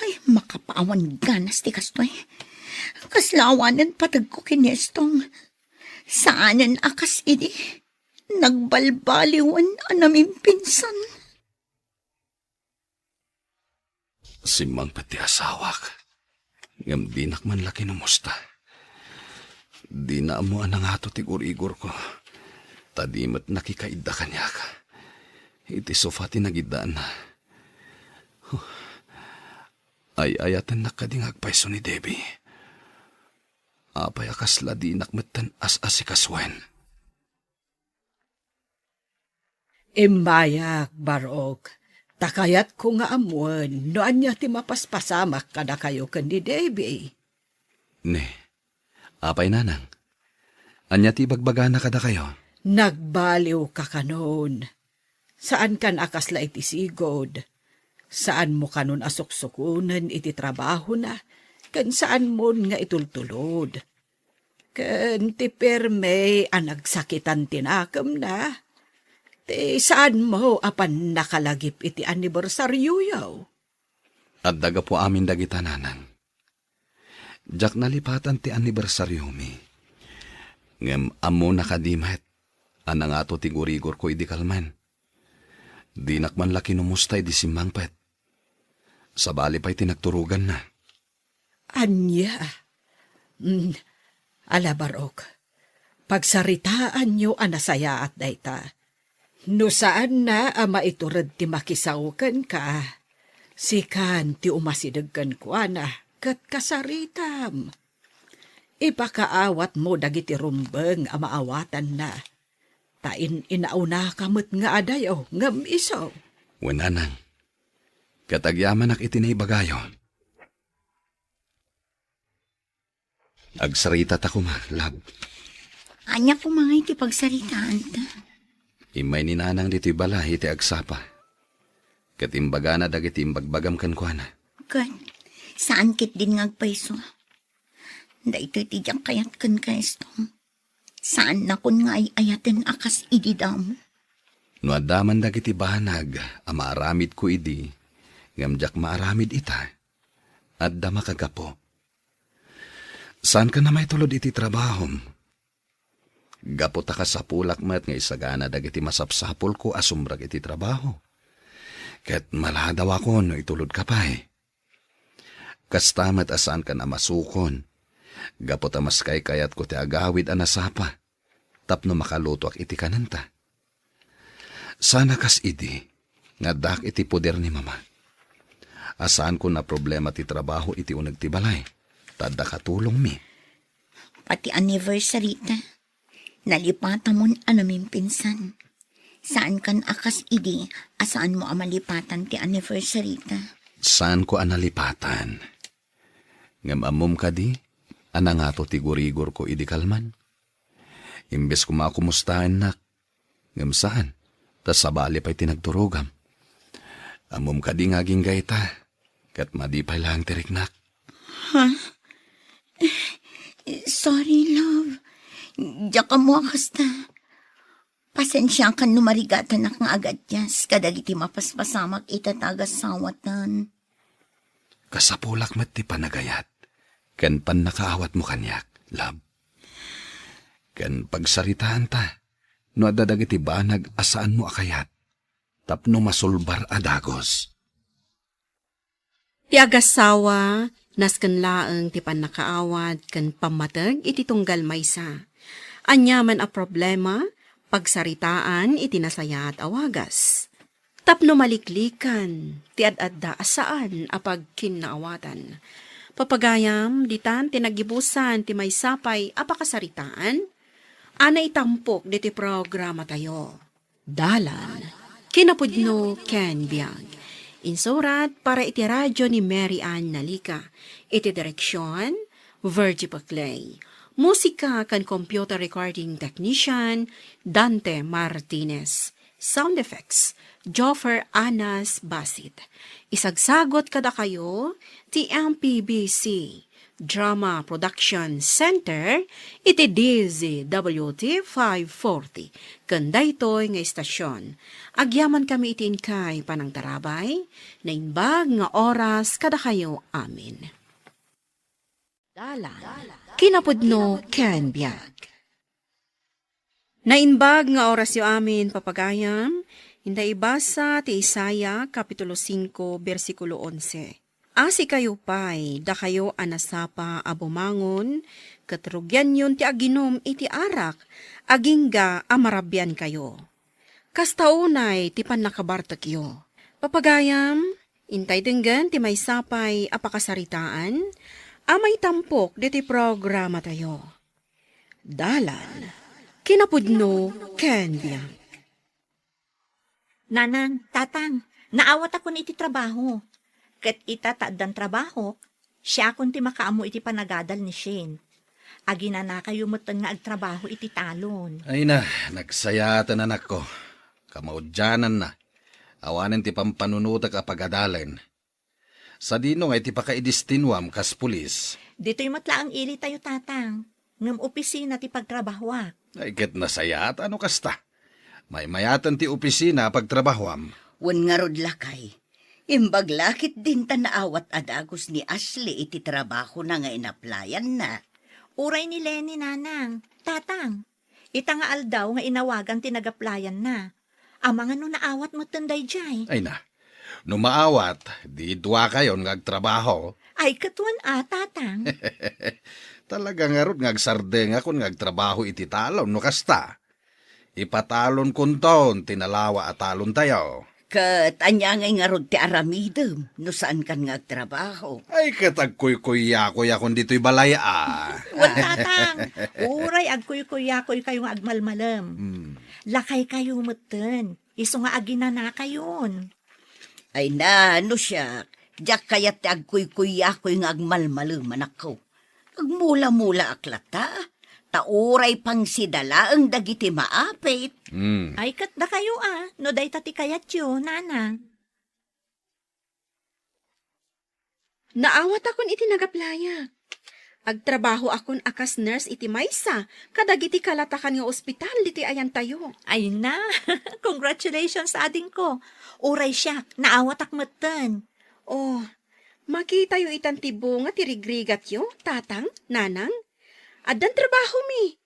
Ay, makapawan ganas ti kastoy. Kasla awanen pategko ken ni Estong. Saanen a kas idi. Nagbalbaliwen a namimpinsan. Simmangpet ti asawak, ngem dinak man la kinumusta. Dina ammo a nangato ti gur-igurko, ta di met nakikaidda kaniak. Iti sofa ti nagiddaanna. Huh. Ay-ayatennak kadi nga agpayso ni Debbie. Apay a kasla dinak metten as-asikasuen? Immayak, Barok, ta kayatko nga ammoen no ania ti mapaspasamak kadakayo ken ni Debbie. Ne, apay, nanang? Ania ti ibagbagana kadakayo? Nagbaliwka kanon. Saankan a kasla iti sigud. Saanmo kanon a suksukonen iti trabahona, ken saanmon nga itultulod. Ken ti pirme a nagsakitan ti nakemna, ti saanmo a pannakalagip iti annibersarioyo. Adda gapu amin dagita, nanang. Diak nalipatan ti annibersariomi. Ngem ammona kadi met a nangato ti gurigorko idi kalman. Dinak man la kinumusta idi simmangpet. Sabali pay ti nagturoganna. Ania? Mm, ala, Barok, pagsaritaanyo a nasayaat dayta. No saanna a maitured ti makisao kenka, sikan ti umasideg kenkuana ket kasaritam. Ipakaawatmo dagiti rumbeng a maawatanna, ta in-inaunaka met nga adayo ngem isu. Wen, nanang, ket agyamanak iti naibagayo. Agsaritata koma, love. Ania koma ngay ti pagsaritaanta? Immay ni nanang ditoy balay iti agsapa. Ket imbagana dagiti imbagbagam kenkuana. Ket saan ketdin nga agpayso? Daytoy ti diak kayat kenka, Estong. Saannakon nga ay-ayaten a kas idi damo. No adda man dagiti banag a maaramidko idi, ngem diak maaramid ita, adda makagapu. Saankan a maitulod iti trabahom. Gapu ta kasapulak met nga isagana dagiti masapsapulko a sumrek iti trabaho. Ket maladawakon no itulodka pay. Kasta met a saankan a masukon, gapu ta mas kaykayatko ti agawid a nasapa tapno makalutoak iti kanenta. Saan a kas idi nga addaak iti poder ni Mama. A saanko a problema ti trabaho iti uneg ti balay, ta adda katulongmi. Pati anniversary ta, nalipatamon a namimpinsan. Saankan a kas idi a saanmo a malipatan ti anniversary ta. Saanko a nalipatan. Ngem ammom kadi a nangato ti gurigorko idi kalman? Imbes koma a kumustaennak, ngem saan, ta sabali pay ti nagturogam. Ammom kadi nga agingga ita, ket madi pay laeng ti riknak. Ha? Sorry, love. Diak ammo a kasta. Pasensiakan no marigatanak nga agadias kadagiti mapaspasamak ita ta agasawatan. Kasapulak met ti panagayat ken pannakaawatmo kaniak, love. Ken pagsaritaanta no adda dagiti banag a saanmo a kayat tapno masulbar a dagus. Ti agassawa, nasken laeng ti pannakaawat ken pammateg iti tunggal maysa. Aniaman a problema, pagsaritaan iti nasayaat a wagas. Tapno maliklikan ti ad-adda a saan a pagkinnaawatan. Papagayam, ditan ti nagibusan ti maysa pay a pakasaritaan a naitampok ditoy programatayo. Dalan, kinapudno ken biag. Insurat para iti radyo ni Mary Ann Nalica. Iti direksyon, Virgie Paclay. Musika ken computer recording technician, Dante Martinez. Sound effects, Joffer Anas Basit. Isagsagot kadakayo ti M P B C Drama Production Center iti D Z W T five forty. Ken daytoy nga istasyon, agyamankami iti inkay panangtarabay, naimbag nga oras kadakayo amin. Dalan, kinapudno ken biag. Naimbag nga orasyo amin, papagayam, inta ibasa ti Isaiah, Kapitulo singko, bersikulo onse. Asikayo pay, dakayo a nasapa a bumangon, ket rugianyon ti aginum iti arak, agingga a marabiankayo. Kasta unay ti pannakabartekyo. Papagayam, intay denggen ti maysa pay a pakasaritaan a maitampok ditoy programatayo. Dalan, kinapudno ken biag. Nanang, Tatang, naawatakon iti trabaho. Ket ita ta addan trabaho, siakon ti makaammo iti panagadal ni Shane. Aginanakayo metten nga agtrabaho iti talon. Ay na, nagsayaten, anakko. Kamaudiananna, Awanen ti pampanunotek a pagadalen. Sadino nga iti pakaidestinuam kas pulis? Ditoy met laeng ili tayo, Tatang. Ngem opisina ti pagtrabahoak. Ay, ket nasayaat a no kasta. Maymayaten ti opisina a pagtrabahoam. Wen ngarud, lakay. Imbag la ketdin ta naawat a dagus ni Ashley iti trabahona nga inaplayanna. Uray ni Lenny, Nanang. Tatang, ita nga aldaw nga inawagan ti nagaplayanna. Amangan no naawat metten daydiay. Ay na, no maawat, di duakayon nga agtrabaho. Ay, ket wen a, Tatang. Talaga ngarud nga agsardengakon nga agtrabaho iti talon no kasta. Ipatalonkonton ti nalawa a talontayo. Ket ania ngay ngarud ti aramidem no saankan nga agtrabaho? Ay, ket agkuykuyakoyakon ditoy balay a. Wen, Tatang, uray agkuykuyakoykayo nga agmalmalem. Hmm. Lakaykayo metten, isu nga aginanakayon. Ay na, no siak, diak kayat ti agkuykuyakoy nga agmalmalem, anakko. Agmulamulaak latta, ta uray pangsidalaeng dagiti maapit. Hmm. Ay, ket dakayo a, no dayta ti kayatyo, Nanang. Naawatakon iti nagaplayak. Agtrabahoakon a kas nurse iti maysa kadagiti kalatakan nga ospital ditoy ayantayo. Ay na, congratulations, adingko. Uray siak, naawatak metten. Oh, makitayo itan ti bunga ti rigrigatyo, Tatang, Nanang. Addan trabahomi.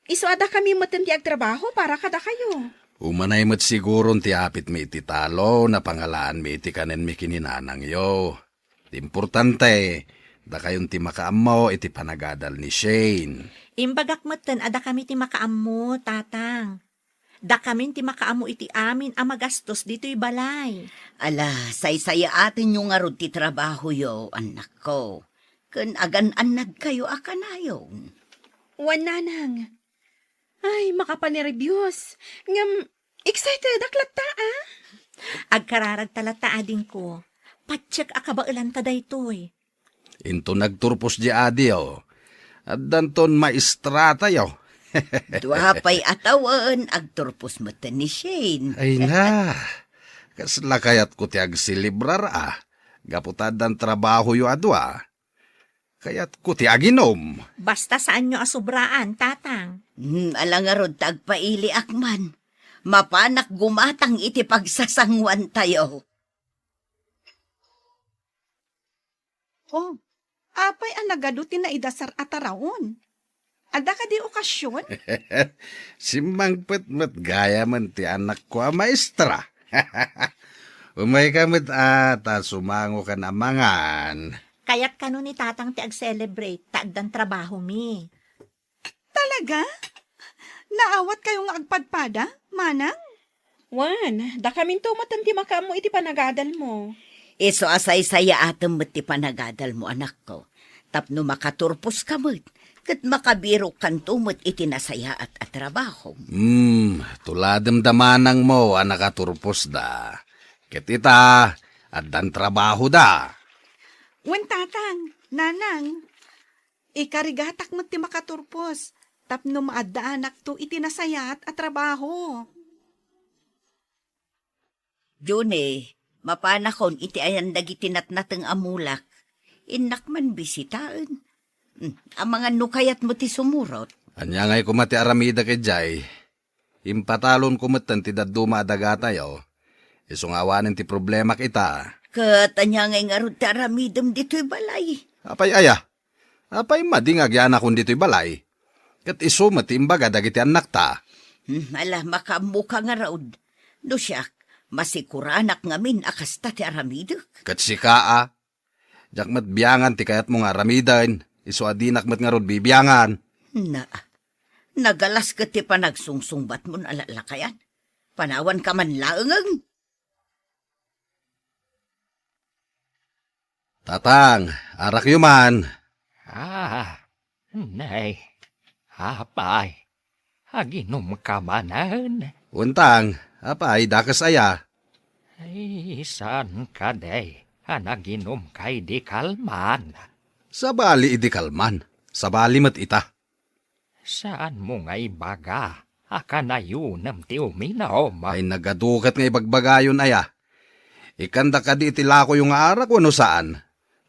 Isu a dakami metten ti agtrabaho para kadakayo. Umanay met siguron ti apitmi iti talon a pangalaanmi iti kanenmi ken ni nanangyo. Ti importante, dakayon ti makaammo iti panagadal ni Shane. Imbagak metten a dakami ti makaammo, Tatang. Dakamin ti makaammo iti amin a magastos ditoy balay. Ala, saysayaatenyo ngarud ti trabahoyo, annakko. Ken agan-annadkayo a kanayon. Wen, Nanang. Ay, makapanerbios. Ngem, excited ak latta, ah. Agkararagta latta, adingko. Patiek a kabaelanta daytoy. Inton agturpos di adiyo, addanton maestratayo. Dua pay a tawen, agturpos metten ni Shane. Ay na, kasla kayatko ti agselebrar a, gapu ta addan trabahoyo a dua. Kayatko ti aginom. Basta saanyo a sobraan, Tatang. Hmm, ala ngarud ta agpailiak man. Mapanak gumatang iti pagsasanguantayo. Oh, apay a nagadu ti naidasar a taraon? Adda kadi okasion? Simmangpet met gayamen ti anakko a maestra. Umayka met a ta sumangokan a mangan. Kayat kano ni Tatang ti ag-celebrate ta addan trabahomi. Talaga? Naawatkayo nga agpadpada, manang? Wen, dakaminto met ti makaammo iti panagadalmo. Isu a saysayaatem met ti panagadalmo, anakko, tapno makaturposka met, ket makabirokkanto met iti nasayaat a trabaho. Hmm, tuladem da manangmo a nakaturposda. Ket ita, addan trabahoda. Wen, tatang, nanang, ikarigatak met ti makaturpos tapno maaddaanakto iti nasayaat a trabaho. June, mapanakon iti ayan dagiti natnateng a mulak. Innak man bisitaen. Hmm, amangan no kayatmo ti sumurot. Ania ngay koma ti aramidek idiay? Impatalonko metten ti dadduma a dagatayo. Isu nga awanen ti problemak ita. Ket ania ngay ngarud ti aramidem ditoy balay? Apay aya? Apay madi nga agyanakon ditoy balay? Ket isu met ti imbaga dagiti annakta. Hmm, ala, makaammoka ngarud. No siak, masikuranak ngamin a kasta ti aramidek. Ket sika a, diak met biangan ti kayatmo nga aramiden, isu a dinak met ngarud bibiangan. Na, nagalas ket ti panagsungsungbatmon a lallakayan. Panawanka man laengen. Tatang, arakyo man. Ah, nay, apay, aginumka manen? Untang, apay, dakes aya? Ay, saan kadi a naginumkay di kalman? Sabali idi kalman, sabali met ita. Saanmo nga ibaga a kanayonem ti uminom? Ay, nagaduket nga ibagbagayon aya. Ikkandak kadi iti lakoyo nga arak wenno saan?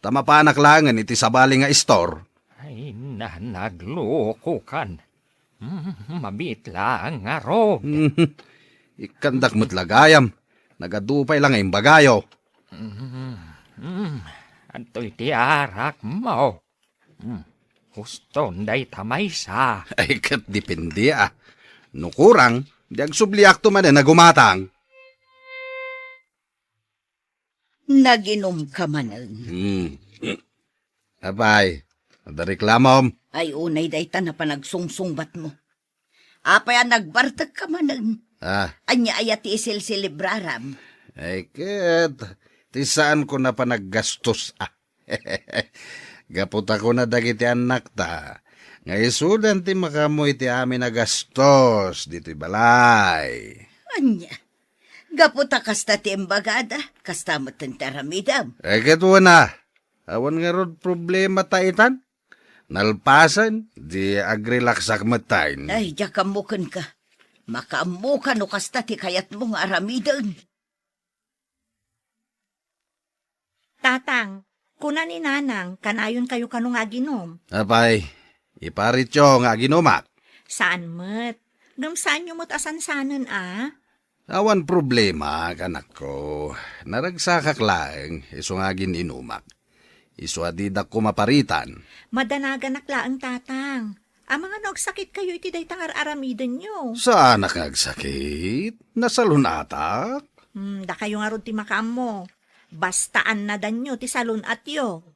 Ta mapanak laengen iti sabali nga istor. Ay, na-, naglokokan. Mm, mabiit laeng ngarud. Ikkandak met la gayam. Nagadu pay la nga imbagayo. Mm, mm, adtoy ti arakmo. Mm, huston dayta maysa. Ay, ket depende, a. No kurang, di agsubliakto manen a gumatang. Naginumka manen. Hmm. Apay, adda reklamom? Ay, unay dayta napanagsungsungbatmo. Apay a nagbartekka manen? Ah. Ania aya ti isilsilibraram? Ay, ket, ti saanko napanaggastos, a. Gapu ta kuna dagiti annakta, nga isudan ti makaammo iti amin a gastos ditoy balay. Ania? Gapu ta kasta ti imbagada, kasta met ti aramidem. Eh, ket wen a, awan ngarud problema ta itan. Nalpasen, di agrelaksak met tayn. Ay, diak ammo kenka. Makaammoka no kasta ti kayatmo nga aramiden. Tatang, kuna ni Nanang, kanayonkayo kano nga aginom? Apay, iparityo nga aginumak. Saan met. Ngem saanyo met a sansanen, a? Awan problema, anakko. Naragsakak laeng, isu nga agin-inumak. Isu a didak koma paritan. Madanaganak laeng, Tatang. Amangan no agsakitkayo iti dayta nga ar-aramidenyo. Saanak nga agsakit? Nasalun-atak. Hmm, dakayo ngarud ti makaammo. Basta annadanyo ti salun-atyo.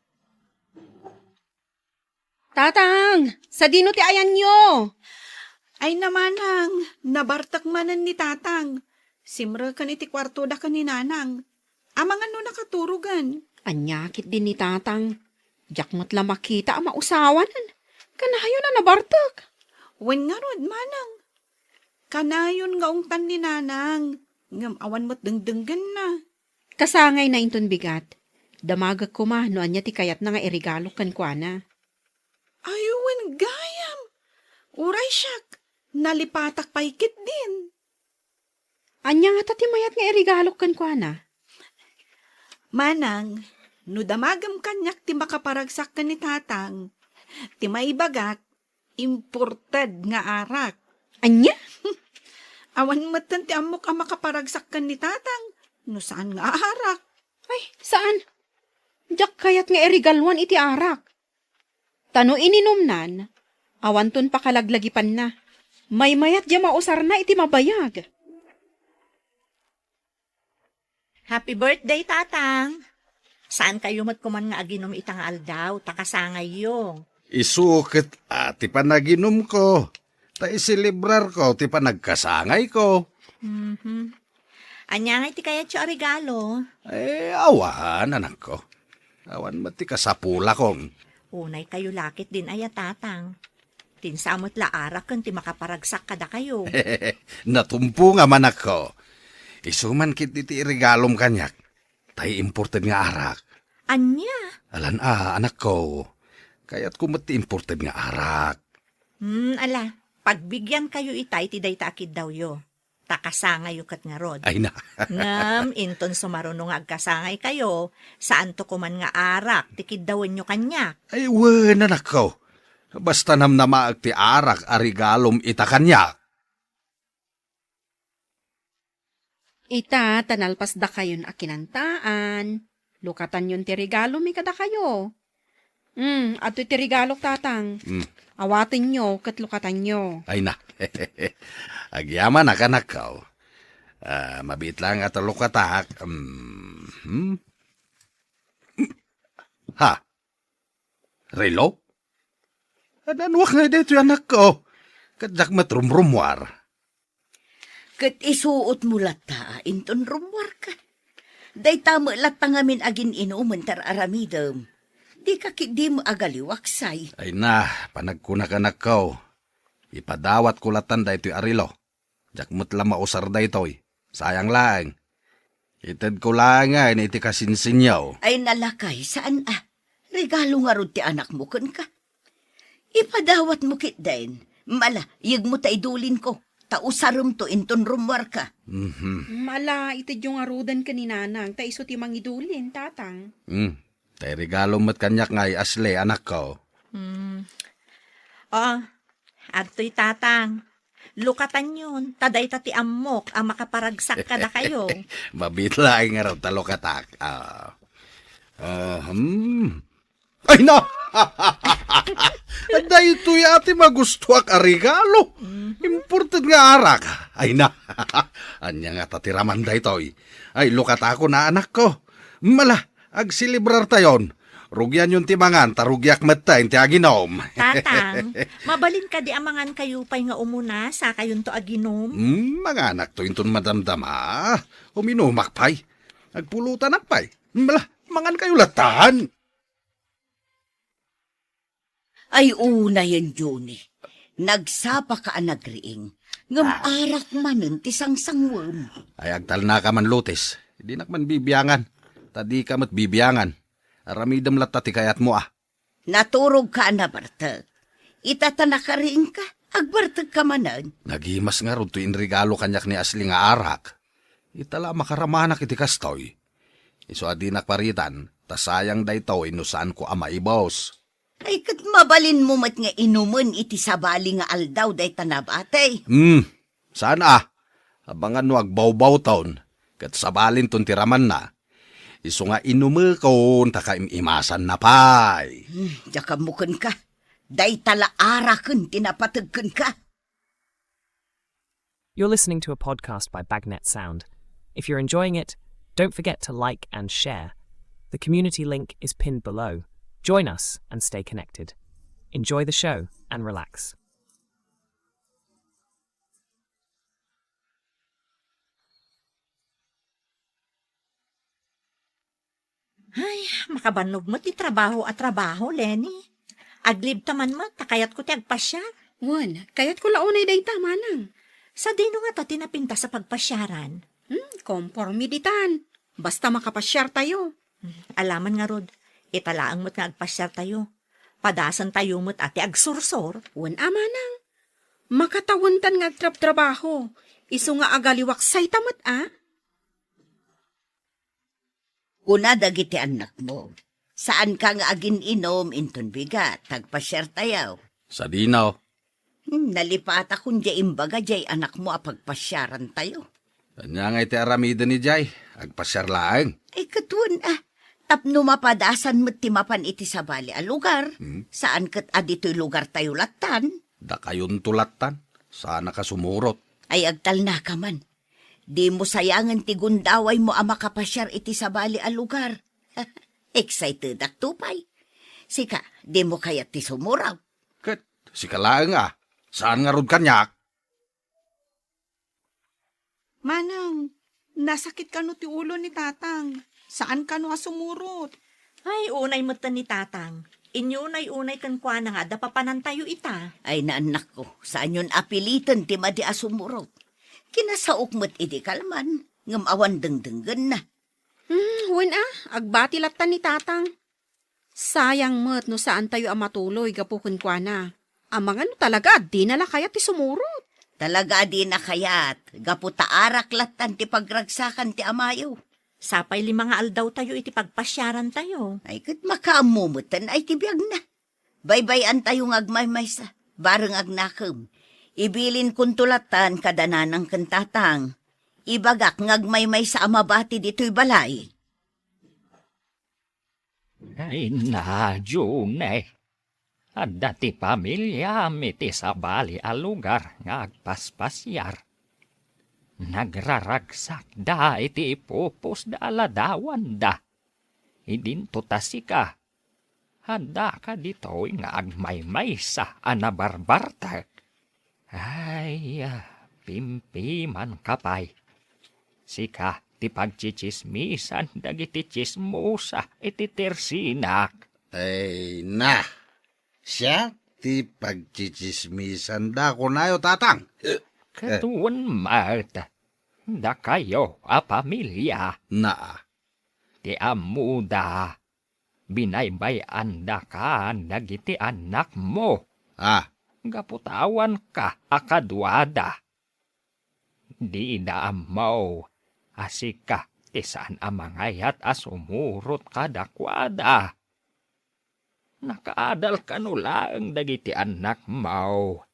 Tatang, sadino ti ayanyo? Ay, namanang, nabartek manen ni Tatang. Simreken iti kuartoda ken ni Nanang. Amangan no nakaturogen. Ania ketdi ni Tatang? Diak met la makita a mausawanen. Kanayon a nabartek. Wen ngarud, manang. Kanayon nga ungtan ni Nanang, ngem awan met dengdenggenna. Kasangayna inton bigat. Damagek koma no ania ti kayatna nga iregalok kenkuana. Ay, wen gayam. Uray siak, nalipatak pay ketdin. Ania ngata ti mayat nga iregalok kenkuana? Manang, no damagem kaniak ti makaparagsak ken ni Tatang, ti maibagak, imported nga arak. Ania? Awan metten ti ammok a makaparagsak ken ni Tatang no saan nga arak. Ay, saan? Diak kayat nga iregaluan iti arak. Ta no ininumnan, awanton pakalaglagipanna. Maymayat diay mausarna iti mabayag. Happy birthday, Tatang! Saankayo met koman nga aginum ita nga aldaw, ta kasangayyo. Isu ket, a, ti panaginumko, ta iselebrarko ti panagkasangayko. Mhm. Ania ngay ti kayatyo a regalo? Eh, awan, anakko. Awan met ti kasapulakon. Unaykayo la ketdin aya, Tatang. Ti insa met la arak ken ti makaparagsak kadakayo. Natumpo nga manakko. Isu man ketdi ti iregalom kaniak. Tay imported nga arak. Ania? Alan a, anakko. Kayatko met ti imported nga arak. Hmm, ala, pagbigiankayo itay ti dayta a kiddawyo. Ta kasangayyo ket ngarud. Ay na. Ngem inton sumaruno nga agkasangaykayo, saanto koman nga arak ti kiddawenyo kaniak. Ay, wen, anakko. Basta namnamaek ti arak a regalom ita kaniak. Ita, ta nalpasdakayon a kinantaan, lukatanyon ti regalomi kadakayo. Hmm, adtoy ti regalok, Tatang. Hmm. Awatenyo ket lukatanyo. Ay na. Agyamanak, anakko. Ah, mabiit laeng a lukatak. Hmm. Ha? Relo? Ananuak ngay daytoy, anakko? Ket diak met rumrummuar. Ket isuotmo latta inton rummuarka. Dayta met latta ngamin agin-inumen ti ar-aramidem. Dika ketdi met agaliwaksay. Ay na, panagkunak, anakko. Ipadawatko lattan daytoy a relo. Diak met la mausar daytoy. Sayang laeng. Itedko laengen iti kasinsinyo. Ay na lakay, saan a? Regalo ngarud ti anakmo kenka. Ipadawatmo ketdin. Mala, yegmo ta idulinko. ta usaremto inton rummuarka. Mhm. Mala, itedyo ngaruden ken ni Nanang, ta isu ti mangidulin, Tatang. Mm. Tay regalo met kaniak nga ay Ashley, anakko. Hmm. Ah, agtoy, Tatang. Lukatanyon, ta dayta ti ammok a makaparagsak kadakayo. Mabiit laeng ngarud ta lukatak. Ah. Ah, hmm. Ay, na! Daytoy a ti magustuak a regalo. Mhm. Imported nga arak. Ay, na! Ania ngata ti raman daytoy? Ay, lukatakon a, anakko. Mala, agselebrartayon. Rugianyon ti mangan, ta rugiak metten ti aginom. Tatang, mabalin kadi a mangankayo pay nga umuna, sakayonto aginom? Hmm, manganakto inton madamdama. Uminumak pay. Agpulutanak pay. Mala, mangankayo lattan. Ay, unayen, Johnny. Nagsapaka a nagriing. Ngem Ah. arak manen ti sangsangwem. Ay, agtalnaka man, Lotes. Dinak man bibiangan. Ta dika met bibiangan. Aramidem latta ti kayatmo, a. Naturogka a nabartek. Ita ta nakariingka, agbartekka manen. Nagimas ngarud toy inregalo kaniak ni Ashley nga arak. Ita la a makaramanak iti kastoy. Isu a dinak paritan, ta sayang daytoy no saanko a maibos. Ay, ket mabalinmo met nga inumen iti sabali nga aldaw dayta nabati. Hmm, saan a? Abangan no agbawbawton, ket sabalinton ti ramanna. Isu nga inumekon ta kaim-imasanna pay. Hmm, diak ammo kenka. Dayta la araken ti napateg kenka. You're listening to a podcast by Bagnet Sound. If you're enjoying it, don't forget to like and share. The community link is pinned below. Join us and stay connected. Enjoy the show and relax. Ay, makabannog met ti trabaho a trabaho, Lenny. Aglibta man met, ta kayatko ti agpasiar. Wen, kayatko la unay dayta, manang. Sadino ngata ti napintas a pagpasiaran? Hmm, komporme ditan. Basta makapasiartayo. Hmm, alaman ngarud, ita laeng met nga agpasiartayo. Padasantayo met a ti agsursor. Wen a, manang. Makatawentan nga agtrabtrabaho. Isu nga agaliwak sayta met a. Kuna dagiti annakmo, saanka nga agin-inom inton bigat, ta agpasiartayo. Sadino? Hmm, nalipatakon diay imbaga diay anakmo a pagpasiarantayo. Ania ngay ti aramiden idiay? Agpasiar laeng? Ay, ket wen a, tapno mapadasan met ti mapan iti sabali a lugar, Hmm? saan ket a ditoy lugartayo lattan. Dakayonto lattan, saanak a sumurot. Ay, agtalnaka man. Dimo sayangen ti gundawaymo a makapasiar iti sabali a lugar. Excitedakto pay. Sika, dimo kayat ti sumurot? Ket sika laeng a, saan ngarud kaniak? Manang, nasakit kano ti ulo ni Tatang. Saan kano a sumurot? Ay, unay metten ni Tatang. Inyunay-unay kenkuana nga adda papanantayo ita. Ay, naannakko, saanyon a piliten ti madi a sumurot. Kinasaok met idi kalman, ngem awan dengdenggenna. Hmm, wen a, agbati lattan ni Tatang. Sayang met no saantayo a matuloy gapu kenkuana. Amangan no talaga a dina la kayat ti sumurot. Talaga a dina kayat, gapu ta arak lattan ti pagragsakan ti amayo. Sapay lima nga aldawtayo iti pagpasiarantayo. Ay, ket makaammo metten ay ti biagna. Baybay-antayo nga agmaymaysa, bareng agnakem. Ibilinkonto lattan kada nanang ken tatang. Ibagak nga agmaymaysa a mabati ditoy balay. Ay, na, June, adda ti pamiliam iti sabali a lugar nga agpaspasiar. Nagraragsakda iti ipupusda a ladawanda. Idinto ta sika, addaka ditoy nga agmaymaysa a nabarbartek. Ay, pimpimanka pay. Sika ti pagtsitsismisan dagiti tsismosa iti tersinak. Ay, na. Siak ti pagtsitsismisanda, kunayo, Tatang. Ket wen met, dakayo a pamilia. Naa. Ti ammoda, binaybay-andakan dagiti annakmo. Ah. Gapu ta awanka a kaduada. Dida ammo a sika ti saan a mangayat a sumurot kadakuada. Nakaadal kano laeng dagiti annakmo.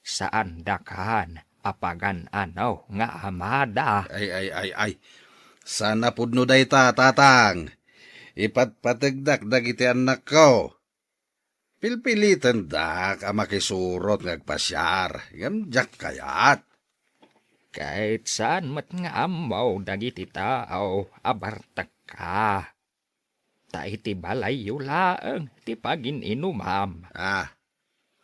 Saandakan a pagan-ano nga amada. Ay, ay, ay, ay. Saan a pudno dayta, tatang. Ipatpategdak dagiti annakko. Pilpilitendak a makisurot nga agpasiar, ngem diak kayat. Ket saan met nga ammo dagiti tao a bartekka. Ta iti balayyo laeng ti pagin-inumam. Ah.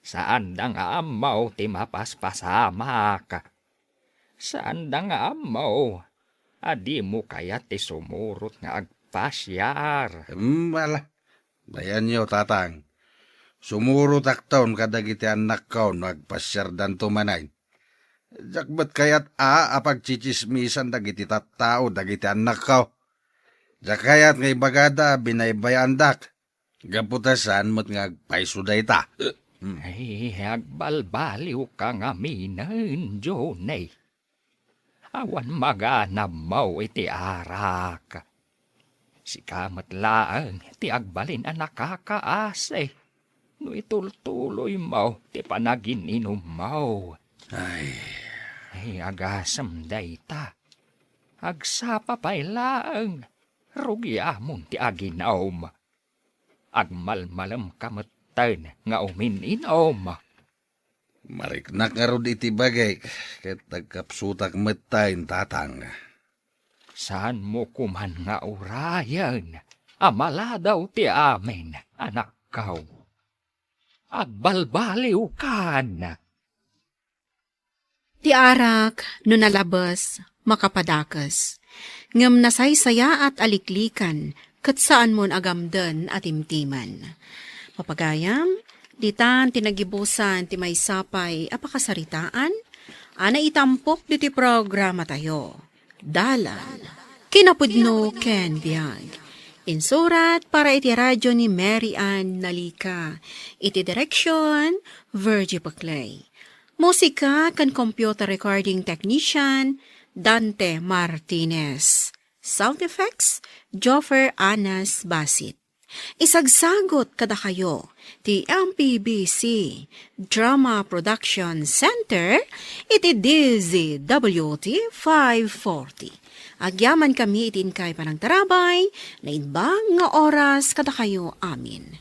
Saanda nga ammo ti mapaspasamak. Saanda nga ammo a dimo kayat ti sumurot nga agpasiar. Hmm, ala. Bayanyo, tatang. Sumurotakton kadagiti annakko no agpasiardanto manen. Diak met kayat a, a pagtsitsismisan dagiti tattao dagiti annakko. Diak kayat nga ibagada a binaybay-andak. Gapu ta saan met nga agpayso dayta. Hmm. Ay, agbalbaliwka ngaminen, Johnny. Awan maganammo iti arak. Sika met laeng ti agbalin a nakakaasi no itultuloymo ti panagin-inummo. Ay. Ay, agasem dayta. Agsapa pay laeng, rugiamon ti aginom. Agmalmalemka metten nga umin-inom. Mariknak ngarud iti bagik, ket nagkapsutak metten, tatang. Saanmo koman nga urayen a maladaw ti amin, anakko. Agbalbaliwkan. Ti arak no nalabes, makapadakes. Ngem nasaysayaat a liklikan ket saanmon a gamden a timtimen. Papagayam, ditan ti nagibusan ti maysa pay a pakasaritaan a naitampok ditoy programatayo. Dalan, kinapudno ken biag. Insurat para iti radyo ni Mary Ann Nalica. Iti direksyon, Virgie Paclay. Musika ken computer recording technician, Dante Martinez. Sound effects, Joffer Anas Basit. Isagsagot kadakayo ti M P B C Drama Production Center iti D Z W T five forty. Agyamankami iti inkay panangtarabay, naimbag nga oras kadakayo amin.